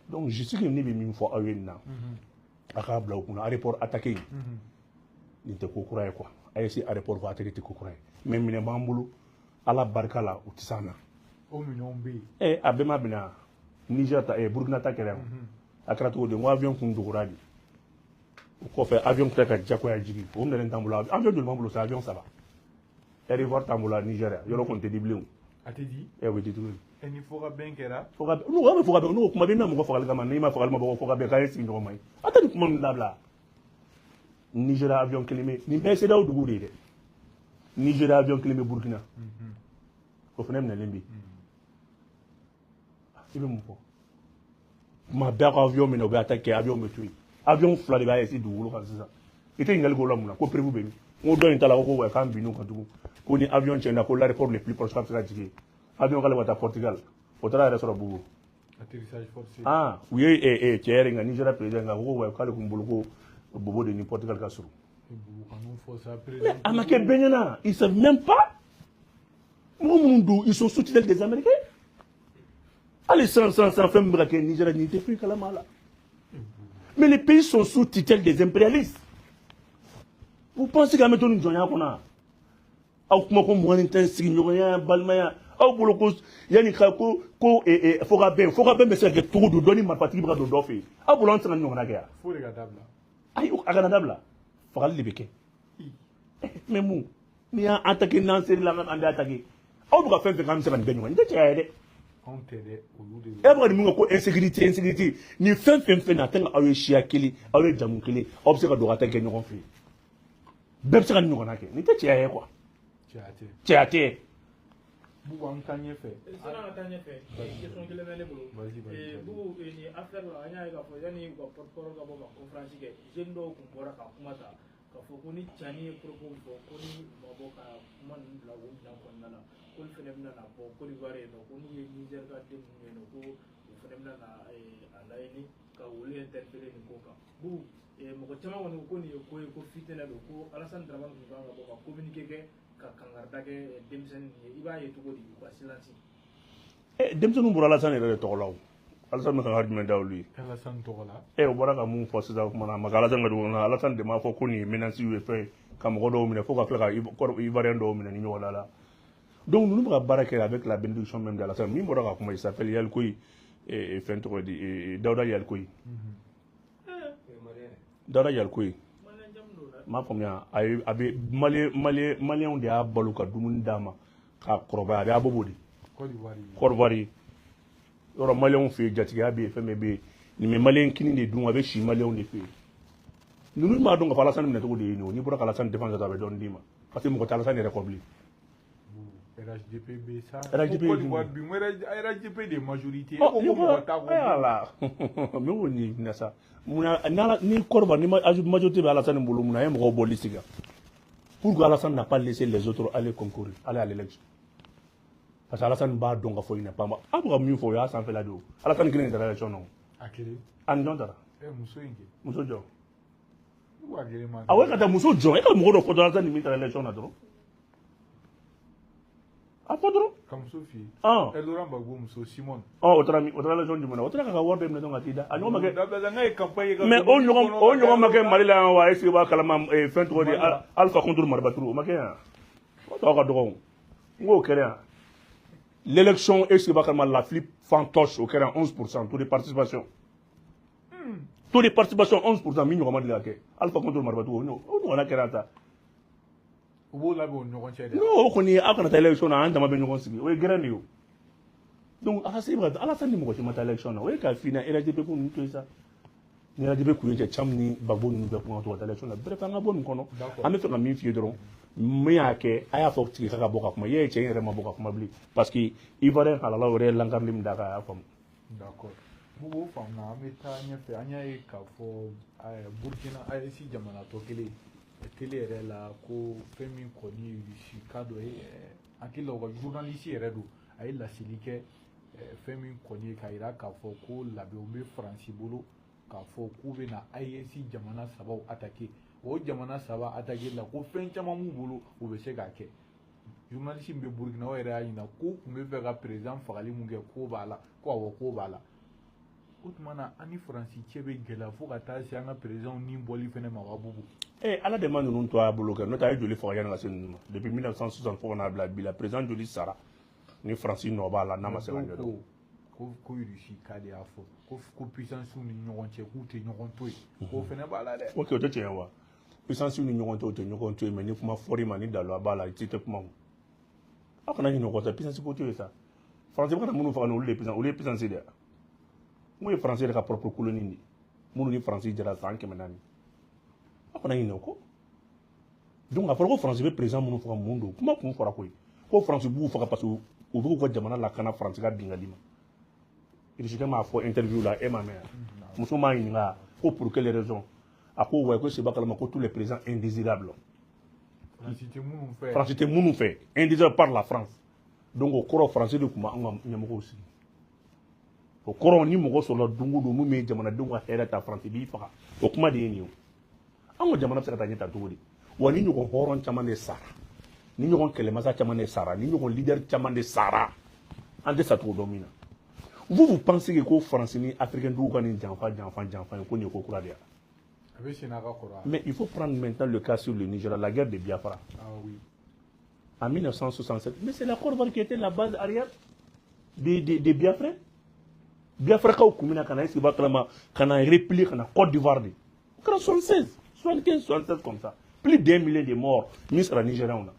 Donc justice, ne bɛ min fɔ aw ye nin na, a k'a bila u kunna, aéroport attaqué in, nin tɛ ko kura ye quoi. AES aéroport ko attaqué tɛ ko kura ye, mais minɛn b'an bolo, Ala barika la, u tɛ s'an na. O minɛnw bɛ yen. Ɛ, a bɛɛ ma bɛn Niger ta, ɛ, Burkina ta kɛra yan. A kɛra cogo di? N ko avion kun dogora de. O kɔfɛ, avion tila ka jagoya jigin. O minɛlen t'an bolo. Avion joli b'an bolo sa? Avion saba. Air Ivoire t'an bolo, Niger yɔrɔ kɔni tɛ di bilen o. A tɛ di. Ɛ, o bɛ di cogo di? Ɛ, ni fɔ ka bɛn kɛra. Fo ka bɛn, n'u bɛ fo ka bɛn, n'u ko kuma bɛ na mɔgɔ fagali kama, n'i ma fagali ma bɔ fo ka bɛn, k'a ye sigiɲɔgɔn ma ye. A tɛ nin kuma ninnu dabila. Niger avion kelen bɛ nin bɛɛ ye CEDEAO duguw de ye dɛ. Niger avion kelen bɛ Burkina, o fana minɛlen bɛ yen. I bɛ mun fɔ? Kuma bɛɛ, aw ka avion minɛ, u bɛ attaque kɛ, avion bɛ to yen. Avion fila de b'a essayer dugukolo kan sisan. I tɛ ɲininkali k'o la mun na? Ko preuve bɛ min? N ko dɔ in ta la, ko wa k'an binn'u kan tugun, ko ni avion tiɲɛna, ko l'aéroport le plus proche k'a bɛ se ka jigin avion, k'ale bɛ ka taa Portugal, o taara yɛrɛ sɔrɔ Bobo. Atterrissage forcé. Ah, u ye cɛ yɛrɛ nka Nigeria président nka ko wa k'ale kun bolo ko Bobo de ni Portugal ka surun. Mais a ma kɛ bɛɛ ɲɛna, ils savent même pas mɔgɔ minnu don, ils sont sous tutelle des Américains. Hali san san san, fɛn min bɛ ka kɛ Nigeria, nin tɛ foyi kalama la. Mais les pays sont sous tutelle des impérialistes. Vous pensez qu'an bɛ to nin jɔnya kɔnɔ? Aw kuma ko 21 sigiɲɔgɔnya, balimaya, aw bolo ko yanni ka ko fo ka bɛn, fo ka bɛn bɛ se ka kɛ cogo do dɔ ni marifatigi bɛ ka don dɔ fɛ yen? Aw bolo an tɛ se ka nin ɲɔgɔnna kɛ yan? Fo de ka dabila. Ayi, a kana dabila, fagali de bɛ kɛ. Mais mun n'i y'an attaqué, n'an ser'i la, an bɛ attaqué. Aw bɛ ka fɛn fɛn k'an bɛ se ka nin bɛɛ ɲɔgɔn, nin tɛ cɛya ye dɛ. Anw tɛ dɛ, olu de. E bɛ ka nin min kɛ ko insécurité, insécurité, nin fɛn fɛn fɛn na, a tɛ aw ye siya kelen, aw ye jamu kelen, aw bɛ se ka don ka taa kɛ ɲɔgɔn fɛ yen, bɛɛ bɛ se ka nin ɲɔgɔnna kɛ. Nin tɛ cɛya ye quoi. Cɛya tɛ. Cɛya tɛ. Bubu, an taa ɲɛfɛ. Sanni an ka taa ɲɛfɛ, question kelen bɛ ne bolo. Vas-y, vas-y, vas-y. Bubu, nin affaire la, an y'a ye k'a fɔ yanni u ka porte-parole ka bɔ ka conférence kɛ, jeune dɔw tun bɔra ka kuma ta k'a fɔ ko ni Tiani ye propos min fɔ, ko ni u ma bɔ ka kuma ninnu bila u minɛn kɔnɔna la, k'olu fana bɛna na bɔ Côte d'Ivoire yen nɔ, ko n'u ye Niger ka den ninnu ye nɔ, ko u fana bɛna na a laɲini ka olu interpeller nin ko kan. Bubu, mɔgɔ caman kɔni ko nin ye ko ye ko fitinɛ don, ko Alassane Dramane tun kan ka bɔ ka communiqué kɛ ka kangarida kɛ denmisɛnnin ninnu ye. I b'a ye cogo di u ka silence? Denmisɛnninw bɔra Alassane yɛrɛ de tɔgɔ la o. Alassane bɛ kangari jumɛn da olu ye? Alassane tɔgɔ la. O bɔra ka mun fɔ sisan, o kumana a ma kɛ Alassane ka dugu kɔnɔ. Alassane de m'a fɔ ko nin ye menace ye, fɛn ye ka mɔgɔ dɔw minɛ fo ka tila ka Ivoirien dɔw minɛ ni ɲɔgɔn la. Donc ninnu bɛ ka baara kɛ avec la bénédiction même d'Alassane. Min bɔra ka kuma, il s'appelle Yalikoyi, fɛn tɔgɔ di, Dawuda Yalikoyi. Dawuda Yalikoyi, n m'a faamuya, a ye a bɛ Malien Malien Malienw de y'a balo ka dumuni d'a ma k'a kɔrɔbaya, a bɛ Abobo de. Côte d'Ivoire. Côte d'Ivoire yɔrɔ, Malienw fɛ yen, jatigiya bɛ yen, fɛn bɛɛ bɛ yen. Nin bɛ Malien kini de dun, a bɛ si Malienw de fɛ yen. Ninnu b'a dɔn k'a fɔ Alassane minɛ cogo de ye nin ye. N'i bɔra ka Alassane défense, a bɛ dɔɔnin d'i ma, parce que mɔgɔ tɛ Alassane yɛrɛ kɔ bilen. RHDP bɛ sa. RHDP. Ko Côte d'Ivoire bi, RHDP de ye majorité. Ɔ ko mɔgɔ t'a ko. Ala mais o nin na sa, munna n'ala ni Côte d'Ivoire ni majorité bɛ Alassane bolo, munna a ye mɔgɔw bɔ liste kan? Pourquoi Alassane n'a pas laissé les autres aller concourir, aller à l'élection? Parce que Alassane b'a dɔn k'a fɔ il n'est pas ma. A bɛ ka min fɔ, o y'a sanfɛla de ye o. Alassane kelen de taara élection na o. A kelen. A ni jɔn taara? Ɛ, muso in kɛ. Muso jɔ. Ko a kelen ma. Awɔ, e ka taa muso jɔ, e ka mɔgɔ dɔ fɔ dɔrɔn, Alassane ni min taara élection na dɔrɔn, a fɔ dɔrɔn. Ka muso f'i ye. Ɔn. Ɛ, Laurent Gbagbo muso Simone. Ɔ, o taara min? O taara élection jumɛn na? O taara k'a ka wari bɛɛ minɛ dɔrɔn ka t'i da. A ɲɔgɔn ma kɛ. Dabila, n'a ye campagne kɛ. Mais o ɲɔgɔn ma kɛ Mali la yan wa? Est ce que i b'a kalama fɛn tɔgɔ di? Alpha contre Maribaturu, o ma kɛ yan? O tɔ ka dɔgɔ o. N k'o kɛra yan. L'élection, est ce que i b'a kalama, la flip fantoche, o kɛra yan, 11 %, taux de participation. Taux de participation 11%, min ɲɔgɔn ma deli ka kɛ. Alpha Condé marabatugu, o ɲɔgɔnna kɛra ta. U b'o labɛn u ni ɲɔgɔn cɛ de. Non, o kɔni, aw kana taa élection na, an dama bɛ ɲɔgɔn sigi, o ye gɛrɛn de ye o. Donc Alassane bɛ ka, Alassane ni mɔgɔ si ma taa élection na, o ye k'a f'i ɲɛna RHDP ko ninnu to yen sa. Ni RHDP kun ye cɛ Cam ni Gbagbo ninnu bɛɛ kun ka to ka taa élection na. Bref, an ka bɔ nin kɔnɔ. An bɛ fɛ ka min f'i ye dɔrɔn, min y'a kɛ, a y'a fɔ tigi ka bɔ ka kuma. I ye cɛ in yɛrɛ ma bɔ ka kuma bilen, parce que Ivoirien halalaw yɛrɛ ye lankarili min d'a kan, a y'a faamu. D'accord. Bubu, o faamuna. An bɛ taa ɲɛfɛ. An y'a ye k'a fɔ Burkina AES jamana tɔ kelen télé yɛrɛ la, ko fɛn min kɔni ye Russie ka dɔ ye, hakili la u ka journaliste yɛrɛ don, a ye laseli kɛ fɛn min kɔni ye k'a yira k'a fɔ ko labɛnw bɛ Faransi bolo k'a fɔ k'u bɛna AES jamana sabaw attaquer. O jamana saba attaquer la, ko fɛn caman b'u bolo, u bɛ se k'a kɛ. Journaliste min bɛ Burkina, o yɛrɛ y'a ɲininka ko tun bɛ fɛ ka président fagali mun kɛ, k'o b'a la, ko awɔ, k'o b'a la. O tuma na, an ni Faransi cɛ bɛ gɛlɛya fo ka taa se an ka président ni bɔli fɛnɛ ma wa, Bubu? Eh, Ala de ma ninnu to a bolo kɛ, n'o tɛ a ye joli faga yanni ka se ninnu ma. Depuis 1960 fo ka n'a bila bi la, président joli sara ni Faransi nɔ b'a la, n'a ma se ka ɲɛdɔn? Ko Russie ka de y'a fɔ ko puissance ni ɲɔgɔn cɛ, k'u tɛ ɲɔgɔn to yen, k'o fɛnɛ b'a la dɛ. Ok, o tɛ tiɲɛ wa? Puissance ni ɲɔgɔn cɛ, o tɛ ɲɔgɔn to yen, mais ni kuma fɔr'i ma, ni daluya b'a la, i tɛ kuma o. Aw kana ɲinɛ o kɔ sa, puissance ko to yen sa. Faransi bɛ ka na minnu faga, olu de ye puissance, olu ye puissance de ye. Mun ye Faransi yɛrɛ ka propre colonie de ye, minnu ni Faransi jɛra san 400? Aw kana ɲinɛ o kɔ. Donc a fɔra ko Faransi bɛ président minnu faga, mun don? Kuma kun fɔra koyi ko Faransi b'u faga parce que u bɛ k'u ka jamana lakana Faransi ka binkanni ma. Russie m'a fɔ interview la, e m'a mɛn? Muso m'a ɲininka ko pour quelle raison? A ko ouais, ko seba kalama ko tous les présidents indésirables. Faransi tɛ minnu fɛ. Faransi tɛ minnu fɛ, indésirable par la France. Donc o kɔrɔ, Faransi de tun b'an ka ɲɛmɔgɔw sigi. O kɔrɔ, ni mɔgɔ sɔrɔla don o don mun bɛ jamanadenw ka hɛrɛ ta, Faransi b'i faga. O kuma de ye nin ye o. An ka jamana bɛ se ka taa ɲɛ ta cogo di wa? Ni ɲɔgɔn hɔrɔn caman de sara, ni ɲɔgɔn kɛlɛmasa caman de sara, ni ɲɔgɔn leader caman de sara, an tɛ sa cogo dɔn min na. Vous, vous pensez que ko Faransi ni africain dugu ka nin janfa janfa janfa ye, ko nin ye ko kura de ye? A bɛ sen n'a ka kɔrɔ. Mais il faut prendre maintenant le cas sur le Nigeria, la guerre de Biafra. Ah oui. En 1967, mais c'est la Côte d'Ivoire qui était la base arrière de Biafra. Biafra kaw kun bɛna ka na sigi kalama ka na replier ka na Côte d'Ivoire de. O kɛra 76, 75, 76 comme ça. Plus d'1 million de morts min sara Nigériens na.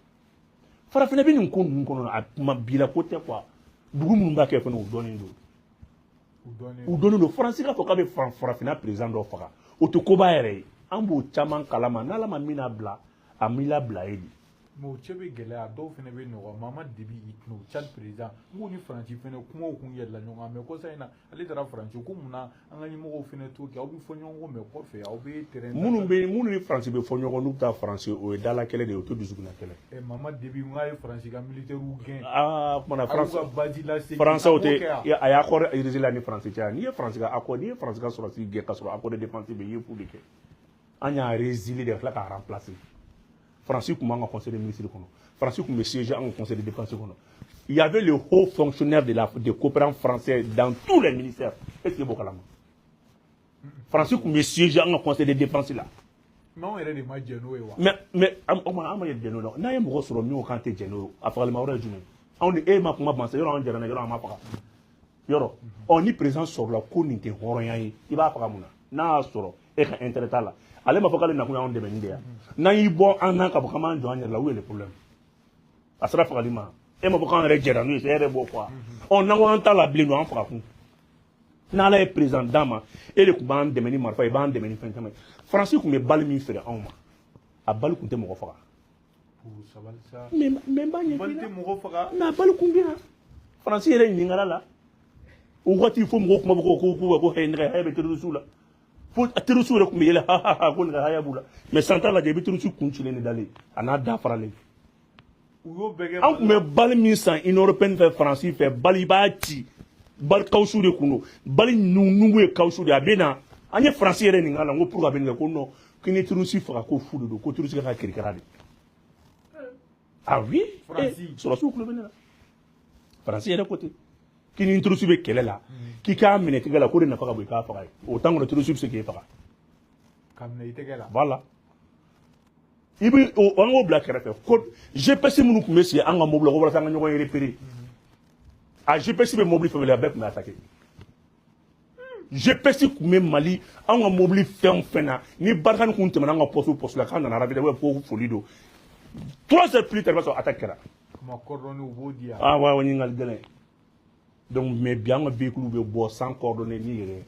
Farafinna bɛ nin ko ninnu kɔnɔ, a kuma bila ko tɛ quoi. Dugu minnu b'a kɛ fɛnɛ, u dɔnnen don. U dɔnnen. U dɔnnen don. Faransi k'a fɔ k'a bɛ farafinna président dɔ faga, o tɛ koba yɛrɛ ye. An b'o caman kalama, n'Ala ma min bila, a m'i labila ye de. Mais o cɛ bɛ gɛlɛya, dɔw fɛnɛ bɛ nɔgɔya. Mahamat Déby Itno, Tchad président, n k'o ni Faransi fɛnɛ kumaw kun yɛlɛla ɲɔgɔn kan, mais kɔsa in na ale taara Faransi ko munna an ka ɲɛmɔgɔw fɛnɛ t'o kɛ? Aw bɛ fɔ ɲɔgɔn kɔ, mais kɔfɛ aw bɛ terrain. Minnu ni Faransi bɛ fɔ ɲɔgɔn, n'u bɛ taa Faransi, o ye dala kɛlɛ de ye, o tɛ dusukunna kɛlɛ. Ɛ, Mahamat Déby, n k'a ye Faransi ka militaires gɛn. Aa, kumana A y'u Faransi ka base lasegin. Faransiw A b'o tɛ kɛ yan. A y'a accord Élysée la ni Faransi cɛ. N'i ye Faransi ka accord, n'i ye Faransi ka sɔrɔdasi gɛn ka sɔrɔ accord de défense bɛ yen, i ye fu de kɛ. An y'a résilier de ka tila k'a remplacer. Faransi tun b'an ka conseil des ministres kɔnɔ, Faransi tun bɛ siéger an ka conseil de défense kɔnɔ. Il y avait le haut fonctionnaire de la des coopérants français dans tous les ministères. Est-ce que b'o kalama? Faransi tun bɛ siéger an ka conseil de défense la. Mais anw yɛrɛ de ma jɛn n'o ye wa? Mais an ma jɛn n'o ye. N'an ye mɔgɔ sɔrɔ min ko k'an tɛ jɛn n'o ye, a fagalima yɔrɔ ye jumɛn ye? Anw ni e ma kuma ban sa, yɔrɔ an jɛra n'a ye, yɔrɔ an ma faga yɔrɔ. Ɔ, ni président sɔrɔla ko nin tɛ hɔrɔnya ye, i b'a faga mun na? N'a y'a sɔrɔ e ka intérêt t'a la, ale m'a fɔ k'ale nakun y'anw dɛmɛ nin de ya. N'an y'i bɔ an na k'a fɔ k'an b'an jɔ an yɛrɛ la, où est le problème? A sera fagali ma, e m'a fɔ k'an yɛrɛ jɛra n'o ye, e yɛrɛ b'o fɔ. Ɔ, n'an ko an t'a la bilen don, an faga kun. N'Ala ye président d'an ma, e de tun b'an dɛmɛ ni marifa ye, i b'an dɛmɛ ni fɛn caman ye. Faransi tun bɛ balle min feere anw ma, a balle tun tɛ mɔgɔ faga. Sabali sa. Mais n b'a ɲɛf'i Balle ɲɛna. tɛ mɔgɔ faga. Mais a balle kun bɛ yan. Faransi yɛrɛ ɲininkara la o waati, fo mɔgɔw kuma bɔ ko nɛgɛ haya bɛ terroriste la, fo terroriste yɛrɛ tun bɛ yɛlɛ ha ha ha ko nɛgɛ haya b'u la. Mais san t'a lajɛ, i bɛ terroriste kun cilen de dalen a n'a da faralen. U y'o bɛɛ kɛ. An tun bɛ balle min san Union européenne fɛ, Faransi fɛ, balle i b'a ci, balle caoutchouc de kun don, balle nugu ye caoutchouc de ye. A bɛ na, an ye Faransi yɛrɛ ɲininka la, n ko pourquoi a bɛ nin kɛ? Ko non, k'i ni terroriste faga ko fu de don, ko terroriste ka ka kirikara de. Ah oui. Faransi. Sɔrɔdasiw tulo bɛ ne la. Faransi yɛrɛ ko ten k'i ni terroriste bɛ kɛlɛ la, k'i k'a minɛ tigɛ la, k'o de nafa ka bon i k'a faga ye. O temps kɔnɔ, terroriste bɛ se k'e faga. Ka minɛ i tɛgɛ la. Voilà, i bɛ o, an k'o bila kɛrɛfɛ. Ko GPS minnu tun bɛ sigi an ka mobili la ko walasa an ka ɲɔgɔn repérer, a GPS bɛ mobili fɛn fɛn la, a bɛɛ tun bɛ attaquer. GPS tun bɛ Mali, anw ka mobili fɛn o fɛn na, ni Barkhane kun tɛmɛna an ka poste la, k'an nana ravitailler ko foli don, 3 heures plus tard, i b'a sɔrɔ attaque kɛra. Kuma coordonnées u b'o di yan. Ah ouais, ɲininkali gɛlɛn. Donc, mais bi, an ka véhicule bɛ bɔ sans coordonnées ni yɛrɛ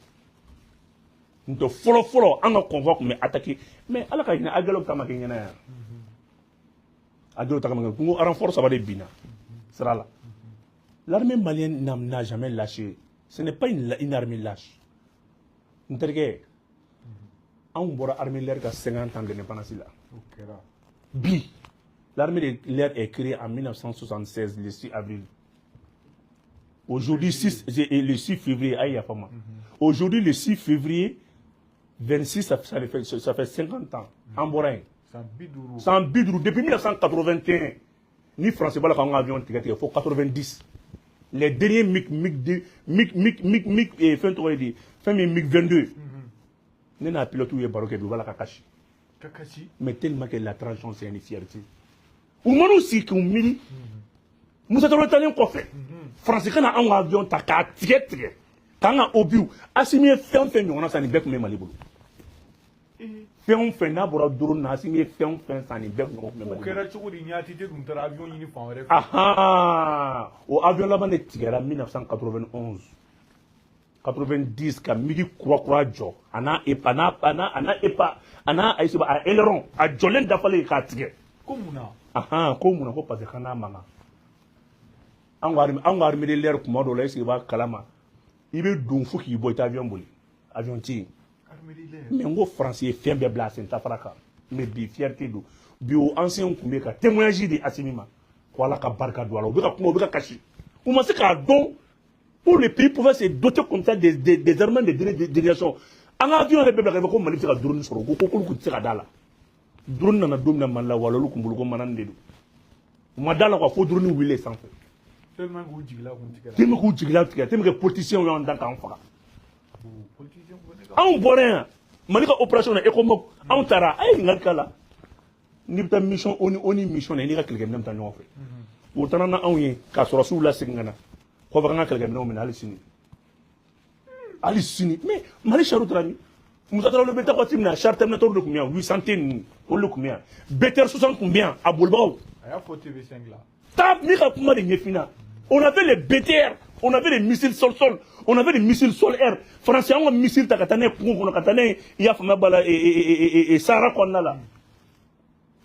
n tɛ. Fɔlɔ fɔlɔ, an ka convoi tun bɛ attaquer, mais Ala ka hinɛ Aguelhok ta ma kɛ ɲɛna yan. Aguelhok ta ma kɛ n ko renfort saba de binna sira la. L'armée malienne n'a jamais lâché. Ce n'est pas une armée lâche. N terikɛ, anw bɔra armée l'air ka 50 ans d'indépendance la. O kɛra. Bi, l'armée de l'air est créée en 1976, le 6 avril. Aujourd'hui, 6, le 6 février, aïe, yafa ma. Aujourd'hui, le 6 février 26, ça fait 50 ans. An bɔra yen. San 50. San 50, depuis 1981, ni Français b'a la k'an ka avion tigɛ tigɛ fo 90. Les derniers MiG, MiG, 2, MiG, MiG, MiG, MiG, eh, fɛn tɔgɔ ye di, fɛn min MiG 22. Ne n'a pilote ye baro kɛ bi, u b'a la ka kasi. Ka kasi. Mais tellement que la transition, c'est une fierté. U man'u sigi k'u miiri, Musa Traoré talen kɔfɛ, Faransi ka na anw ka avion ta k'a tigɛ tigɛ, k'an ka obus, Asimi ye fɛn o fɛn ɲɔgɔnna san, nin bɛɛ tun bɛ Mali bolo. Fɛn o fɛn n'a bɔra drone na, Asimi ye fɛn o fɛn san, nin bɛɛ ɲɔgɔn tun bɛ O Mali bolo. kɛra cogo di? Ɲaati tun taara avion ɲini fan wɛrɛ fɛ. Ahan, o avion laban de tigɛra 1991, 90, ka MiG kura kura jɔ, a n'a a n'a a n'a a n'a epa a n'a ayi seba a aileron a jɔlen dafalen k'a tigɛ. Ko mun na? Ahan, ko mun na? Ko parce que kan n'a man kan. An ka armée de l'air, kuma dɔw la, est ce que i b'a kalama, i bɛ don fo k'i bɔ, i tɛ avion boli, avion tɛ yen. Armée de l'air. Mais n ko Faransi ye fɛn bɛɛ bila a sen tafara kan, mais bi, fierté don. Bi, o ancien tun bɛ ka témoignage di Asimi ma ko Ala ka barika don a la. U bɛ ka kuma, u bɛ ka kasi, u ma se k'a dɔn pour le pays pouvait se doter comme ça des armements de dernière génération. An ka avion yɛrɛ bɛɛ bila ka fɔ ko Mali bɛ se ka drone sɔrɔ, ko k'olu tun tɛ se ka da la. Drone nana don min na Mali la, wala olu kun bolo ko manani de don, u ma da la quoi, fo drone wulilen sanfɛ. Tellement k'u jigila kun tigɛra. Tellement k'u jigila tigɛ, tellement que politiciens y'an dan k'an faga. Politicien fana ka Anw bɔra yan, Mali ka opération na ECOMOG, anw taara, a ye ɲininkali k'a la. N'i bɛ taa mission ONU, ONU mission na, i n'i ka kɛlɛkɛminɛn bɛ taa ɲɔgɔn fɛ. U taara na anw ye ka sɔrɔsiw lasegin ka na kɔfɛ, k'an ka kɛlɛkɛminɛnw minɛ. Hali sini, hali sini, mais Mali char taara min? Musa Tarawele bɛ taa waati min na, char Terminator de tun bɛ yan, 800 T ninnu, olu de tun bɛ yan, BTR 60 tun bɛ yan, a bolibagaw. A y'a fɔ TV5 la. Taa min ka kuma de ɲɛfin na. On avait les BTR, on avait les missiles sol-sol, on avait les missiles sol-air. Français an ka missile ta ka taa n'a ye kungo kɔnɔ, ka taa n'a ye, i y'a faamuya b'a la, Sahara kɔnɔna la.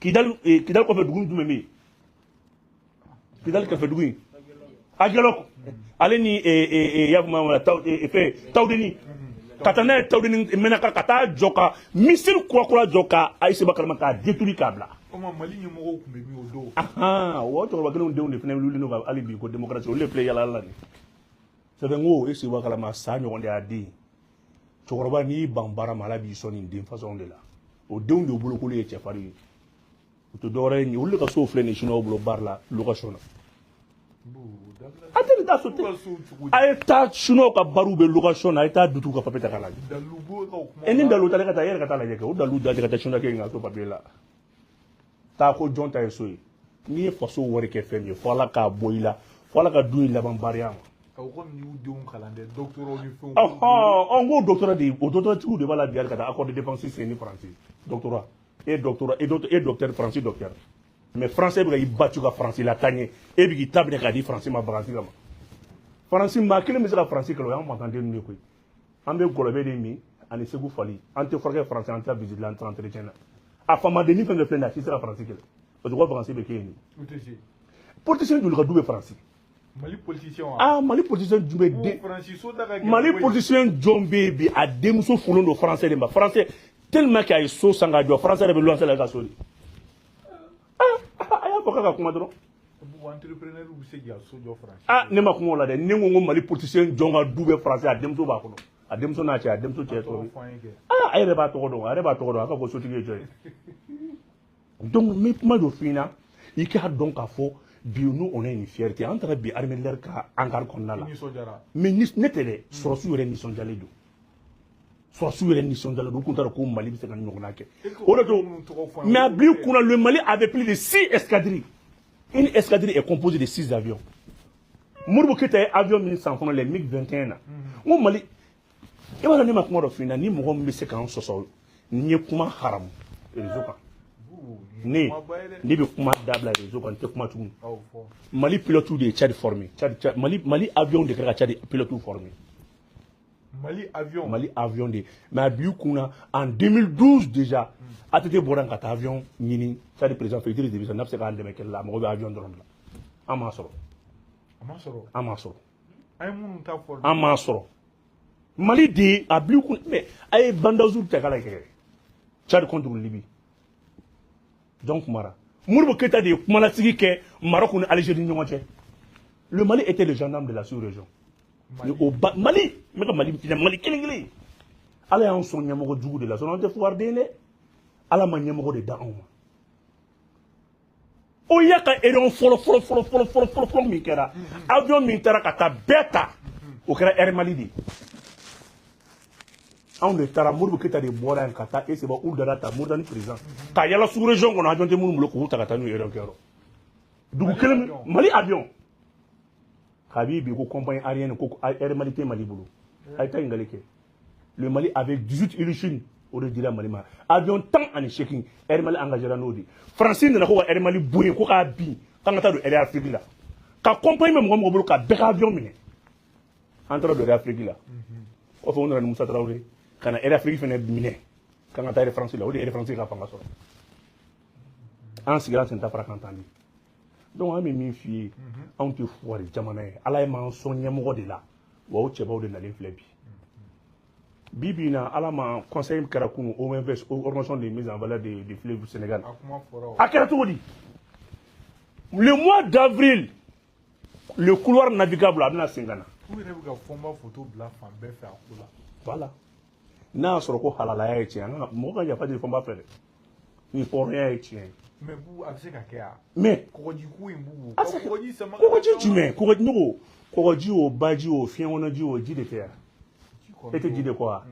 Kidal, Kidal kɔfɛ dugu jumɛn bɛ yen? Kidal kɛrɛfɛ dugu in, Aguelhok, ale ni i y'a faamuya b'a la, fɛn Tawudeni, ka taa n'a ye Tawudeni Mɛnaka, ka taa jɔ ka missile kura kura jɔ ka Ayiseba kalama k'a détruire k'a bila. Komi Mali ɲɛmɔgɔw tun bɛ min o don? Ahan, o cɛkɔrɔba kelenw denw de fana wulilen don ka hali bi ko démocratie, olu de filɛ yala la nin sɛbɛn. N ko e sigi b'a kalama, sa ɲɔgɔn de y'a den cɛkɔrɔba, n'i y'i ban baara ma, Ala b'i sɔn nin den façon de la. O denw de bolo k'olu ye cɛfarin ye, o tɛ dɔwɛrɛ ye, olu de ka sow filɛ nin chinois bolo baara la, location na. A tɛ nin taa so. Olu ka sow cogo di? A ye taa chinois ka bariw bɛ location na, a ye taa dutigiw ka papier ta k'a lajɛ. Dalilu b'o ka o kuma. E ni dalu ta, ne ka taa, e yɛrɛ ka taa lajɛ kɛ, o dalu da ka taa chinois kelen ka to papier la. Taa ko jɔn ta ye so ye? N'i ye faso wari kɛ fɛn min ye, fo Ala k'a bɔ i la, fo Ala ka du in laban bariya ma. Ka o komi y'u denw kalan dɛ, doctorat ni fɛnw. Ɔhɔn, n ko doctorat de, o doctorat tigiw de b'a la bi hali ka taa accord de défense signé ni Faransi. Doctorat e, doctorat e, docteur e, docteur Faransi, docteur, mais français bɛ ka i battu ka Faransi la taa ɲɛ, e bɛ k'i ta minɛ k'a di Faransi ma vacances kama. Faransi maa kelen bɛ se ka Faransi kɛlɛ, o y'an fantanden ninnu ye koyi. An bɛ gɔlɔbɛ de min ani Segu fali, an tɛ furakɛ Faransi, an tɛ visite la, an tɛ entretien na. A faamadennin fɛn fɛn filɛ nin ye, a si tɛ se ka Faransi kɛlɛ parce que u ka vacances bɛ kɛ yen de. U tɛ se. Politicien joli ka du bɛ Faransi? Mali politicien wa? Ah, Mali politicien jumɛn bɛ den Faransi so da ka gɛlɛn Mali koyi. politicien jɔn bɛ yen bi, a denmuso furulen don français de ma? Français, tellement que a ye so san k'a jɔ, français yɛrɛ bɛ luwanse la i ka so de. Ah, a y'a fɔ k'a ka kuma dɔrɔn. Bon, entrepreneur bɛ se k'i ka so jɔ Faransi. Ah, ne ma kuma o la dɛ. Ne ko n ko Mali politicien jɔn ka du bɛ français, a denmuso b'a kɔnɔ, a denmuso n'a cɛ, a denmuso cɛ tɔgɔ Tɔgɔ fɔ an ye kɛ. Ah, a yɛrɛ b'a tɔgɔ dɔn, a yɛrɛ b'a tɔgɔ dɔn, a ka fɔ sotigi ye jɔn ye. Donc n bɛ kuma dɔ f'i ɲɛna, i k'a dɔn k'a fɔ bi, nous, on a une fierté. An taara bi armée de l'air ka hangar kɔnɔna la. I nisɔndiyara. Mais ni ne tɛ dɛ, sɔrɔsiw yɛrɛ nisɔndiyalen don, sɔrɔsiw yɛrɛ nisɔndiyalen don. U kun t'a dɔn ko Mali bɛ se ka nin ɲɔgɔnna kɛ. O de to, mais a bil'i kunna, le Mali avait plus de six escadrilles. Une escadrille est composée de six avions. Modibo Keyita ye avion min san fɔlɔ, les MiG 21 na, n ko Mali I b'a dɔn, ne ma kuma dɔ f'i ɲɛna, ni mɔgɔ min bɛ se k'an sɔsɔ, n ye kuma haramu réseau kan. Ne ne bɛ kuma dabila réseau kan, n tɛ kuma tuguni. Mali pilote de ye Tchad formé. Tchad, Mali avion de kɛra ka Tchad pilote formé. Mali avion. Mali avion de. Mais a b'i kunna, en 2012 déjà, ATT bɔra ka taa avion ɲini Tchad président fɛ, Idriss Déby, n'a bɛ se k'an dɛmɛ kɛlɛ la, a mago bɛ avion dɔrɔn de la. An m'a sɔrɔ. A ma sɔrɔ. An m'a sɔrɔ. An ye minnu ta fɔ. An m'a sɔrɔ. Mali de a b'i kun, mais a ye bandazu ta k'a lajɛ. Tchad contre Libye. Jɔn kumara? Modibo Keïta de ye kumalasigi kɛ Maroc ni Algérie ni ɲɔgɔn cɛ. Le Mali était le gendarme de la sous-région. Mali. O ba Mali, n bɛ ka Mali filɛ, Mali kelen kelen. Ala y'an sɔn ɲɛmɔgɔ jugu de la, sinon an tɛ fugariden dɛ. Ala ma ɲɛmɔgɔ de da anw ma. O y'a ka erreur fɔlɔ fɔlɔ fɔlɔ fɔlɔ fɔlɔ fɔlɔ fɔlɔ min kɛra. Avion min taara ka taa bɛɛ ta, o kɛra Air Mali de ye. Anw de taara, Modibo Keïta de bɔra yan ka taa Eseba u dara ta Mauritanie président. Ka yala sous région kɔnɔ, avion tɛ minnu bolo, k'u ta ka taa n'u ye erreur kɛyɔrɔ. Dugu kelen min Mali avion. Kabi bi ko compagnie aérienne ko Air Mali tɛ Mali bolo. A ye taa ɲininkali kɛ. Le Mali avec 18 Ilyushin, o de dira Mali ma. Avion 18, Air Mali engagera n'o de. Faransi nana ko ka Air Mali bɔ yen, ko k'a bin, k'an ka taa don Air Afrique la. Ka compagnie bɛ mɔgɔ mɔgɔ bolo, ka bɛɛ ka avion minɛ. An taara don Air Afrique la. Kɔfɛ u nana ni Musa Tarawele ka na Air Afrique fɛnɛ minɛ, k'an ka taa Air France la. O de ye Air France ka fanga sɔrɔ. An sigira an sen ta fara kan tan de. Donc an bɛ min f'i ye, anw tɛ fugari jamana ye. Ala ye m'an sɔn ɲɛmɔgɔ de la, wa o cɛbaw de nalen filɛ bi. Bi bi in na, Ala ma conseil kɛra kunun, OMVS, organisation de mise en valeur de fleuve du Sénégal. A kuma fɔra o. A kɛra cogo di? Le mois d'avril, le couloir navigable a bɛna sen ka na. U yɛrɛ bɛ ka Fɔnba photo bila fan bɛɛ fɛ a ko la. Voilà. N'a y'a sɔrɔ ko halalaya ye tiɲɛ, an ka mɔgɔ ka yafa deli Fɔnba fɛ dɛ. Ni hɔrɔnya ye tiɲɛ ye. Mais bu a bɛ se ka kɛ wa? Mais kɔgɔji ko in b'u. A bɛ se ka kɔgɔji sama. Kɔgɔji jumɛn? Kɔgɔji, ne ko kɔgɔji o, baji o, fiɲɛ kɔnɔji o, ji de tɛ yan. E tɛ ji de kɔ wa?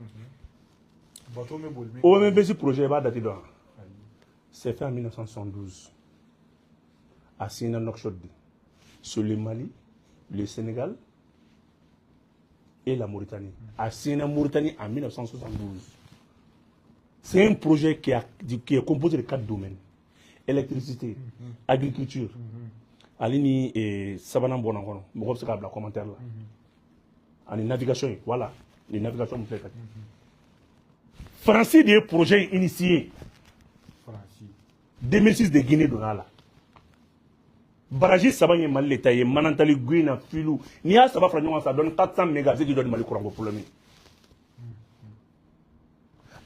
Bateau bɛ boli min. OMVS projet, i b'a date dɔn wa? C'est fait en 1972. A signé Nouakchott. Sur le Mali, le Sénégal et la Mauritanie. A signé Mauritanie en 1972. C'est un projet qui est composé de 4 domaines. Électricité, agriculture, ale ni sabanan bɔnna kɔnɔ, mɔgɔ bɛ se k'a bila commentaire la. Ani navigation ye, voilà. Ni navigation min filɛ ka Faransi de ye projet in initié. Faransi. 2006 de Guinée donna a la. Barrage saba ye Mali le ta ye, Manantali, Guina, Filu. N'i y'a saba fara ɲɔgɔn kan, ça donne 400 mégas, a bɛ se k'i jɔ ni Mali courant ko problème ye.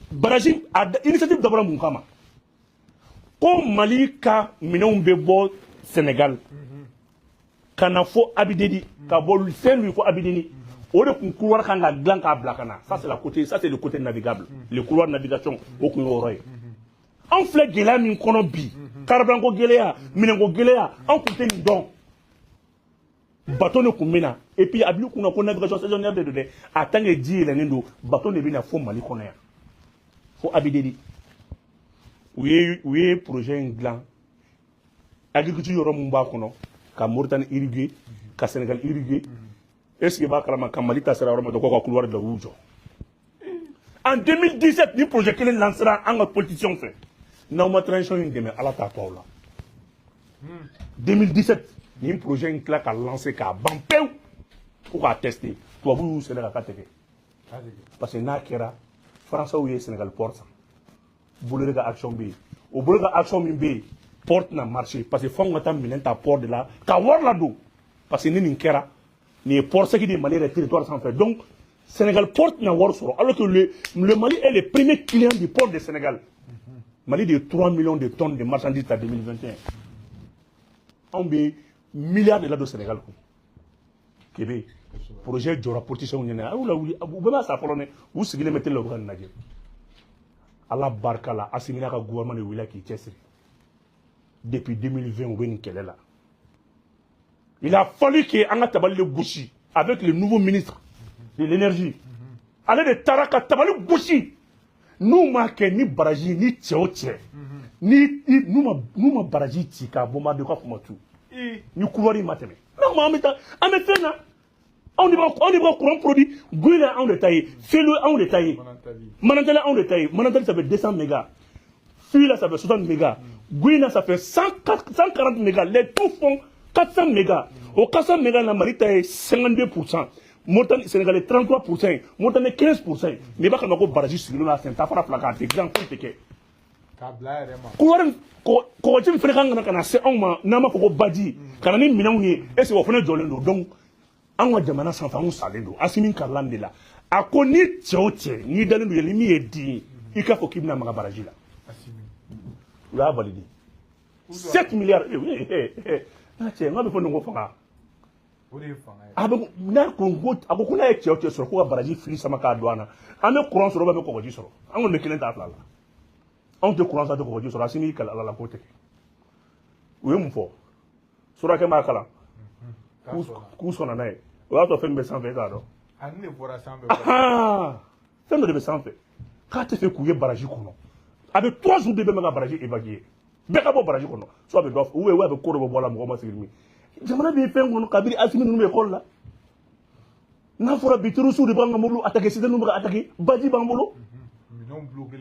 Barrage a initiative dabɔra mun kama? Ko Mali ka minɛnw bɛ bɔ Sénégal ka na fo Ambidédi, ka bɔ Saint-Louis fo Ambidédi. O de kun couloir kan ka dilan k'a bila ka na. Ça c'est la côté, ça c'est le côté navigable. Le couloir navigation, o kun y'o yɔrɔ ye. Anw filɛ gɛlɛya min kɔnɔ bi, carburant ko gɛlɛya, minɛnko gɛlɛya, anw kun tɛ nin dɔn. Bateau de kun bɛ na, et puis a bil'i kunna ko navigation saisonnière de don dɛ. En tant que ji yɛlɛnnen don, bateau de bɛ na fo Mali kɔnɔ yan, fo Ambidédi. U ye projet in dilan, agriculture yɔrɔ mun b'a kɔnɔ, ka Mauritanie irriguer, ka Sénégal irriguer. Est ce que i b'a kalama ka Mali ta sera yɔrɔ ma dɔrɔn, k'o ka couloir dilan, u y'u jɔ. En 2017, ni projet kelen lancera an ka politiciens fɛ. N'aw ma transition in dɛmɛ, Ala t'a to aw la. 2017, nin projet in tila ka lancer k'a ban pewu, ko k'a tester. Tubabu y'u sɛnɛ k'a tɛ kɛ. Parce que n'a kɛra, Français ye Sénégal port san. Bolloré ka action bɛ yen. O Bolloré ka action min bɛ yen, port tɛna marcher parce que f'anw ka taa minɛn ta port de la ka wari ladon. Parce que ni nin kɛra, nin ye port sec de ye Mali yɛrɛ territoire sanfɛ. Donc Sénégal port tɛna wari sɔrɔ, alors que le Mali est le premier client du port de Sénégal. Mali de ye 3 millions de tonnes de marchandises ta 2021. Anw bɛ milliards de ladon Sénégal kun. Kebe projet jɔra politiciens ɲɛna, a y'u lawuli, u bɛɛ b'a sa fɔlɔ dɛ, u sigilen bɛ télé la, u bɛ ka nin lajɛ. Ala barika la, Assimi n'a ka gouvernement de wulila k'i cɛsiri. Depuis 2020, u bɛ nin kɛlɛ la. Il a fallu que an ka tabali de gosi avec le nouveau ministre de l'énergie. Ale de taara ka tabali gosi. N'u m'a kɛ ni barrage, ni cɛ o cɛ, ni n'u ma barrage ci k'a bombarder, k'a fɔ ma tu. Ni couloir in ma tɛmɛ. Non, mais an bɛ taa, an bɛ fɛn na. Anw de b'a courant produit. Guina anw de ta ye, Felo anw de ta ye, Manantali anw de ta ye. Manantali, ça fait 200 mégas. Fila, ça fait 60 mégas. Guina, ça fait 140 mégas. Les tout font 400 mégas. O 400 mégas na, Mali ta ye 52%, Mauritanie, Sénégal ye 33%, Mauritanie 15%. Mais i b'a kalama ko barrage sigilen don a sen tafara fila kan, a tɛ dilan, foyi tɛ kɛ. K'a bila a yɛrɛ ma. Ko wari kɔgɔji min fana kan ka na se anw ma, n'an b'a fɔ ko baji ka na ni minɛnw ye, est ce que o fana jɔlen don? Donc anw ka jamana sanfɛ, anw salen don. Asimi karila nin de la. A ko ni cɛ o cɛ n'i dalen don yɛlɛ, min ye den ye, i k'a fɔ k'i bɛna maga barrage la. Asimi. U y'a validé 7 milliards. N'a cɛ n k'a bɛ fɔ nin ko fanga. O de ye fanga ye. A bɛ n'a ko a ko n'a ye cɛ o cɛ sɔrɔ ko ka barrage fili sama k'a don an na, an bɛ courant sɔrɔ, ou bɛ kɔgɔji sɔrɔ. An kɔni bɛ kelen ta fila la, anw tɛ courant sɔrɔ, tɛ kɔgɔji sɔrɔ. Asimi y'i kali Ala la k'o tɛ kɛ. U ye mun fɔ? Surakɛ m'a kalan k'u sɔnna n'a ye. O y'a sɔrɔ fɛn min bɛ sanfɛ, e t'a dɔn. Ani de bɔra sanfɛ. Fɛn dɔ de bɛ sanfɛ k'a tɛ fɛ k'u ye barrage kɔnɔ. A bɛ 3 jours de bɛ ka barrage évacuer, bɛɛ ka bɔ barrage kɔnɔ, soit a bɛ dɔ ou bien a bɛ ko dɔ bɛ bɔ a la. Mɔgɔ ma sigi ni jamana bɛ fɛn kɔnɔ kabini Asimi ninnu bɛ école la. N'a fɔra bi, terroristes de b'an ka mobili attaquer, citernes bɛ ka attaquer, baji b'an bolo,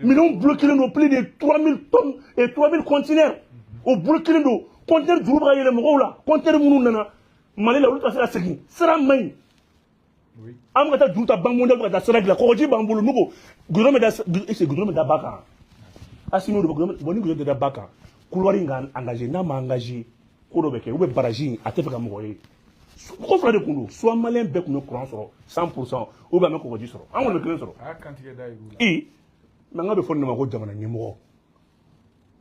minɛnw bloqué don, plus de 3000 tonnes et 3000 conteneurs o bloqué don. Conteneur juru bɛ ka yɛlɛ mɔgɔw la. Conteneur minnu nana Mali la, olu ka se ka segin, sira man ɲi. An bɛ ka taa juru ta Banque mondiale ka taa sira dilan. Kɔgɔji b'an bolo. N'u ko goudron bɛ da, est ce que goudron bɛ da ba kan? Asimi de bɛ bon, ni goudron tɛ da ba kan, couloir in ka engagé, n'a ma engagé, ko dɔ bɛ kɛ, ou bien barrage in a tɛ fɛ ka mɔgɔ ye. Ko fila de kun don: soit malien bɛɛ tun bɛ courant sɔrɔ 100%, ou bien an bɛ kɔgɔji sɔrɔ. An kɔni bɛ kelen sɔrɔ. A y'a kantigɛ da yir'u la. I mais n ka bɛ fɔ nin de ma ko jamana ɲɛmɔgɔ.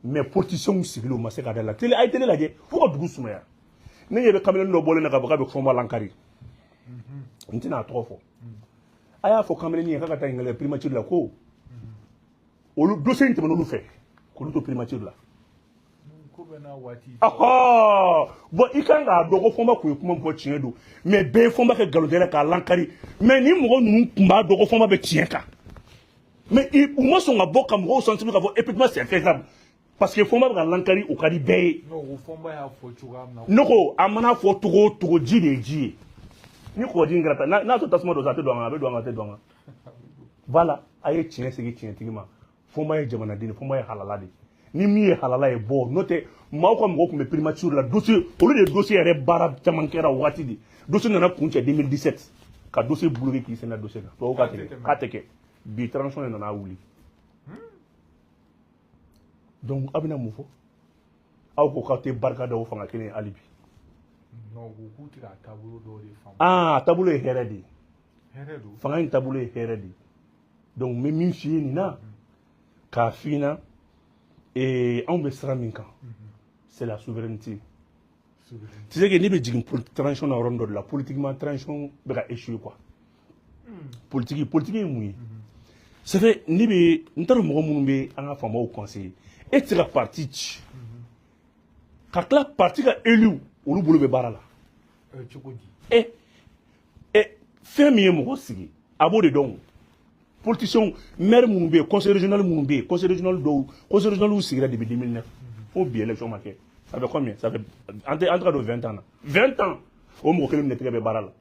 Mais politiciens sigilen, u ma se ka da la télé. A ye télé lajɛ fo ka dugu sumaya. Ne ɲɛ bɛ kamalen dɔ bɔlen na k'a fɔ k'a bɛ Fɔnba lankari. N tɛna a tɔgɔ fɔ. A y'a fɔ kamalen ye k'a ka taa ɲininkali kɛ primature la, ko olu dossier in tɛmɛna olu fɛ, k'olu to primature la. Ko bɛɛ n'a waati. Ɔhɔ, bon, i kan k'a dɔn ko Fɔnba kun ye kuma min fɔ, tiɲɛ don. Mais bɛɛ ye Fɔnba kɛ nkalontigɛla k'a lankari. Mais ni mɔgɔ ninnu tun b'a dɔn ko Fɔnba bɛ tiɲɛ kan, mais u ma sɔn ka bɔ ka mɔgɔw sensibiliser k'a fɔ effectivement c'est faisable, parce que Fɔnba bɛ ka lankari, o ka di bɛɛ ye. Non, o Fɔnba y'a fɔ cogoya min na. Ne ko a mana fɔ cogo o cogo, ji de ye ji ye. Ni kɔgɔji in kɛra ta n'a sɔrɔ tasuma don sa, a tɛ don an kan, a bɛ don an kan, a tɛ don an kan. Voilà, a ye tiɲɛ segin tiɲɛtigi ma. Fɔnba ye jamanaden de, Fɔnba ye halala de. Ni min ye halala ye, bɔ. N'o tɛ, maaw ka mɔgɔw tun bɛ primature la. Dossier, olu de ye dossier yɛrɛ baara caman kɛra o waati de. Dossier nana kun cɛ 2017 ka dossier bloqué, k'i sen da dossier kan. Tubabu k'a tɛ kɛ, k'a tɛ kɛ. Bi transition de nana wuli. Donc aw bɛna mun fɔ? Aw ko k'aw tɛ barika da o fanga kelen ye hali bi. Non, u ko k'u tɛ ka taabolo dɔw de faamu. Aa, taabolo ye hɛrɛ de ye. Hɛrɛ don. Fanga in taabolo ye hɛrɛ de ye. Donc n bɛ min f'i ye nin na, k'a f'i ɲɛna, anw bɛ sira min kan, c'est la souveraineté. Souveraineté. Tu sais que ne bɛ jigin transition na yɔrɔnin dɔ de la. Politiquement, transition bɛ ka échouer quoi. Politique, politique ye mun ye? C'est vrai, ne bɛ n t'a dɔn mɔgɔ minnu bɛ an ka faamaw conseiller. E tɛ se ka parti ci ka tila parti ka élu olu bolo bɛ baara la. Cogo di? E fɛn min ye mɔgɔ sigi, a b'o de dɔn o. Politiciens, maire minnu bɛ yen, conseil régional minnu bɛ yen, conseil régional dɔw, conseil régional sigira depuis 2009 fo bi, élection ma kɛ. Ça fait combien? Ça fait an tɛ an tɛ ka don 20 ans na. 20 ans, o mɔgɔ kelen minɛ tɛgɛ bɛ baara la.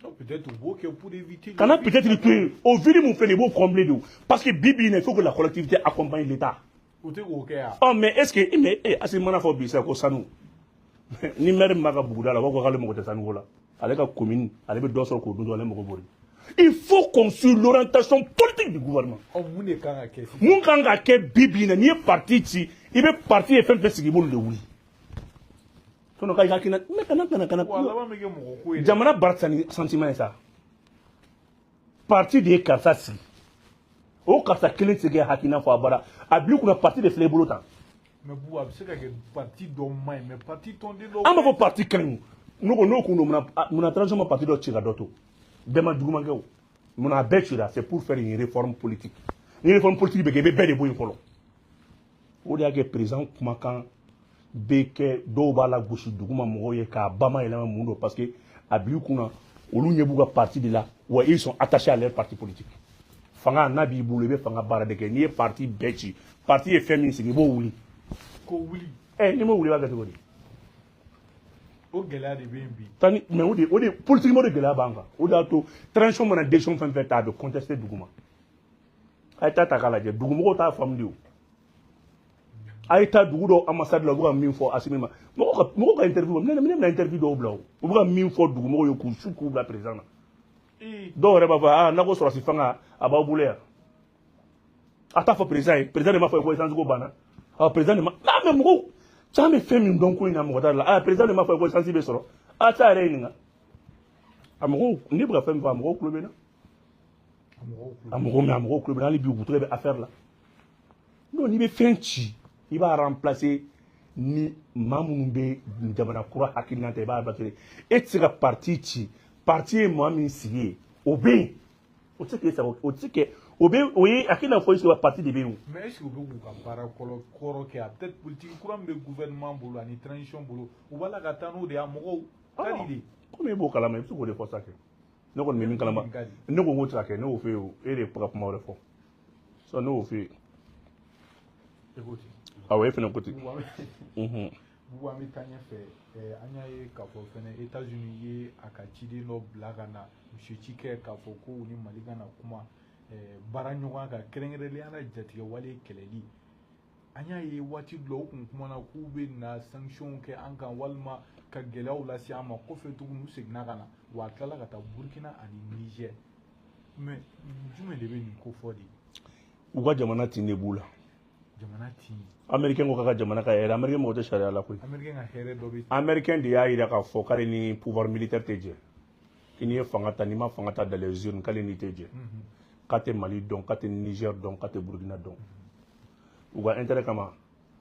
Non, peut-être u b'o kɛ pour éviter le Kana vide. Peut-être to yen, o vide mun filɛ nin ye, i b'o combler de o, parce que bi bi in na, il faut que la collectivité accompagne l'État. U tɛ k'o kɛ yan. Ɔ, mais est ce que, mais Asimi mana fɔ bi sisan ko sanu, ni maire min b'a ka buguda la, u b'a fɔ k'ale mago tɛ sanuko la, ale ka commune, ale bɛ dɔ sɔrɔ k'o dun dɔrɔn, ale mago b'o de. Il faut qu'on suive l'orientation politique du gouvernement. Ɔ, mun de kan ka kɛ sisan? Mun kan ka kɛ bi bi in na, n'i ye parti ci, i bɛ parti ye fɛn fɛn sigi, i b'olu de wuli. Sinon k'a hakilina mais kana kana kana. Wa a laban bɛ kɛ mɔgɔ ko ye dɛ. Jamana baara sisan ni sentiment ye sa. Parti de ye karisa sigi, o karisa kelen tɛ se k'e hakilina fɔ a bara. A bil'i kunna parti de filɛ i bolo tan. Mais bu, a bɛ se ka kɛ parti dɔ man ɲi, mais parti tɔnden dɔw. An b'a fɔ parti ka ɲi. N'o ko n'o kun don, munna transition ma parti dɔ ci ka dɔ to? Bɛɛ ma juguman kɛ o. Munna a bɛɛ cira? C'est pour faire une réforme politique. Ni réforme politique bɛ kɛ, i bɛ bɛɛ de bɔ yen fɔlɔ. O de y'a kɛ président kumakan bɛ kɛ, dɔw b'a la gosi duguma mɔgɔw ye k'a bama yɛlɛma. Mun don? Parce que a bil'i kunna, olu ɲɛ b'u ka parti de la, wa ils sont attachés à leur parti politique. Fanga n'a b'i bolo, i bɛ fanga baara de kɛ. N'i ye parti bɛɛ ci, parti ye fɛn min sigi, i b'o wuli. Ko wuli. Ɛ, n'i m'o wuli, i b'a kɛ cogo di? O gɛlɛya de bɛ yen bi. Tani mais o de politiquement de gɛlɛya b'an kan. O de y'a to transition mana décision fɛn fɛn ta, a bɛ contester duguma. A ye taa ta k'a lajɛ, dugumɔgɔw t'a faamu de. O a ye taa dugu dɔw ambassade la, u bɛ ka min fɔ Assimi ma, mɔgɔw ka interview, ne bɛna interview dɔw bila o, u bɛ ka min fɔ dugumɔgɔw ye k'u su k'u bila président na. Dɔw yɛrɛ b'a fɔ aa n'a ko sɔrɔsi fanga a b'aw bolo yan, a t'a fɔ président ye, président de m'a fɔ ko essence ko banna. Ah, président de ma ah, mais mɔgɔw caman bɛ fɛn min dɔn ko in na, mɔgɔ t'a la. Ah, président de m'a fɔ ko essence bɛ sɔrɔ, a t'a yɛrɛ ɲininka. A mɔgɔw, ne bɛ ka fɛn min fɔ, a mɔgɔw tulo bɛ n na. A mɔgɔw tulo. A mɔgɔw, mais a mɔgɔw tulo bɛ n na hali bi, u tɛgɛ bɛ affaire la. Non, n'i bɛ fɛn ci, i b'a remplacer ni maa minnu bɛ jamana kura hakilina ta, i b'a remplacer. E tɛ se ka parti ci, parti ye maa min sigi yen, o bɛ yen, o tɛ se k'e sago, o tɛ se kɛ, o bɛ o ye hakilina fɔ i parti de bɛ yen o. Mais est ce que u bɛ k'u ka baara kɔlɔ kɔrɔ kɛ? A peut-être politique kura min bɛ gouvernement bolo ani transition bolo, u b'a la ka taa n'o de ye, a mɔgɔw ka di de. Komi e b'o kalama, i bɛ se k'o de fɔ sa kɛ. Ne kɔni bɛ min kalama, ne ko n ko tɛ se ka kɛ, ne y'o f'e ye o, e de ye ka kuma wɛrɛ fɔ sisan, ne y'o f'e ye. E ko ten. Awɔ, e fana ko ten. Bubu, an bɛ taa ɲɛfɛ. An y'a ye k'a fɔ fɛnɛ États-Unis ye a ka ciden dɔ bila ka na, monsieur Cikɛ, k'a fɔ ko u ni Mali ka na kuma baara ɲɔgɔnya kan, kɛrɛnkɛrɛnnenya la jatigɛwale kɛlɛli. An y'a ye waati dɔ la, u kun kumana k'u bɛ na sanction kɛ an kan walima ka gɛlɛyaw lase an ma. Kɔfɛ tuguni, u seginna ka na wa, a tilala ka taa Burkina ani Niger. Mais jumɛn de bɛ nin ko fɔ de? U ka jamana tin de b'u la. Jamana tin. Américain ko k'a ka jamana ka hɛrɛ, américain mɔgɔ tɛ sariya la koyi. Américain ka hɛrɛ dɔ bɛ. Américain de y'a yira k'a fɔ k'ale ni pouvoir militaire tɛ jɛ, k'i n'i ye fanga ta, n'i ma fanga ta dans les urnes, k'ale n'i tɛ jɛ, k'a tɛ Mali dɔn, k'a tɛ Niger dɔn, k'a tɛ Burkina dɔn. U ka intérêt kama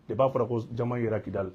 de b'a fɔra ko jama yera Kidal.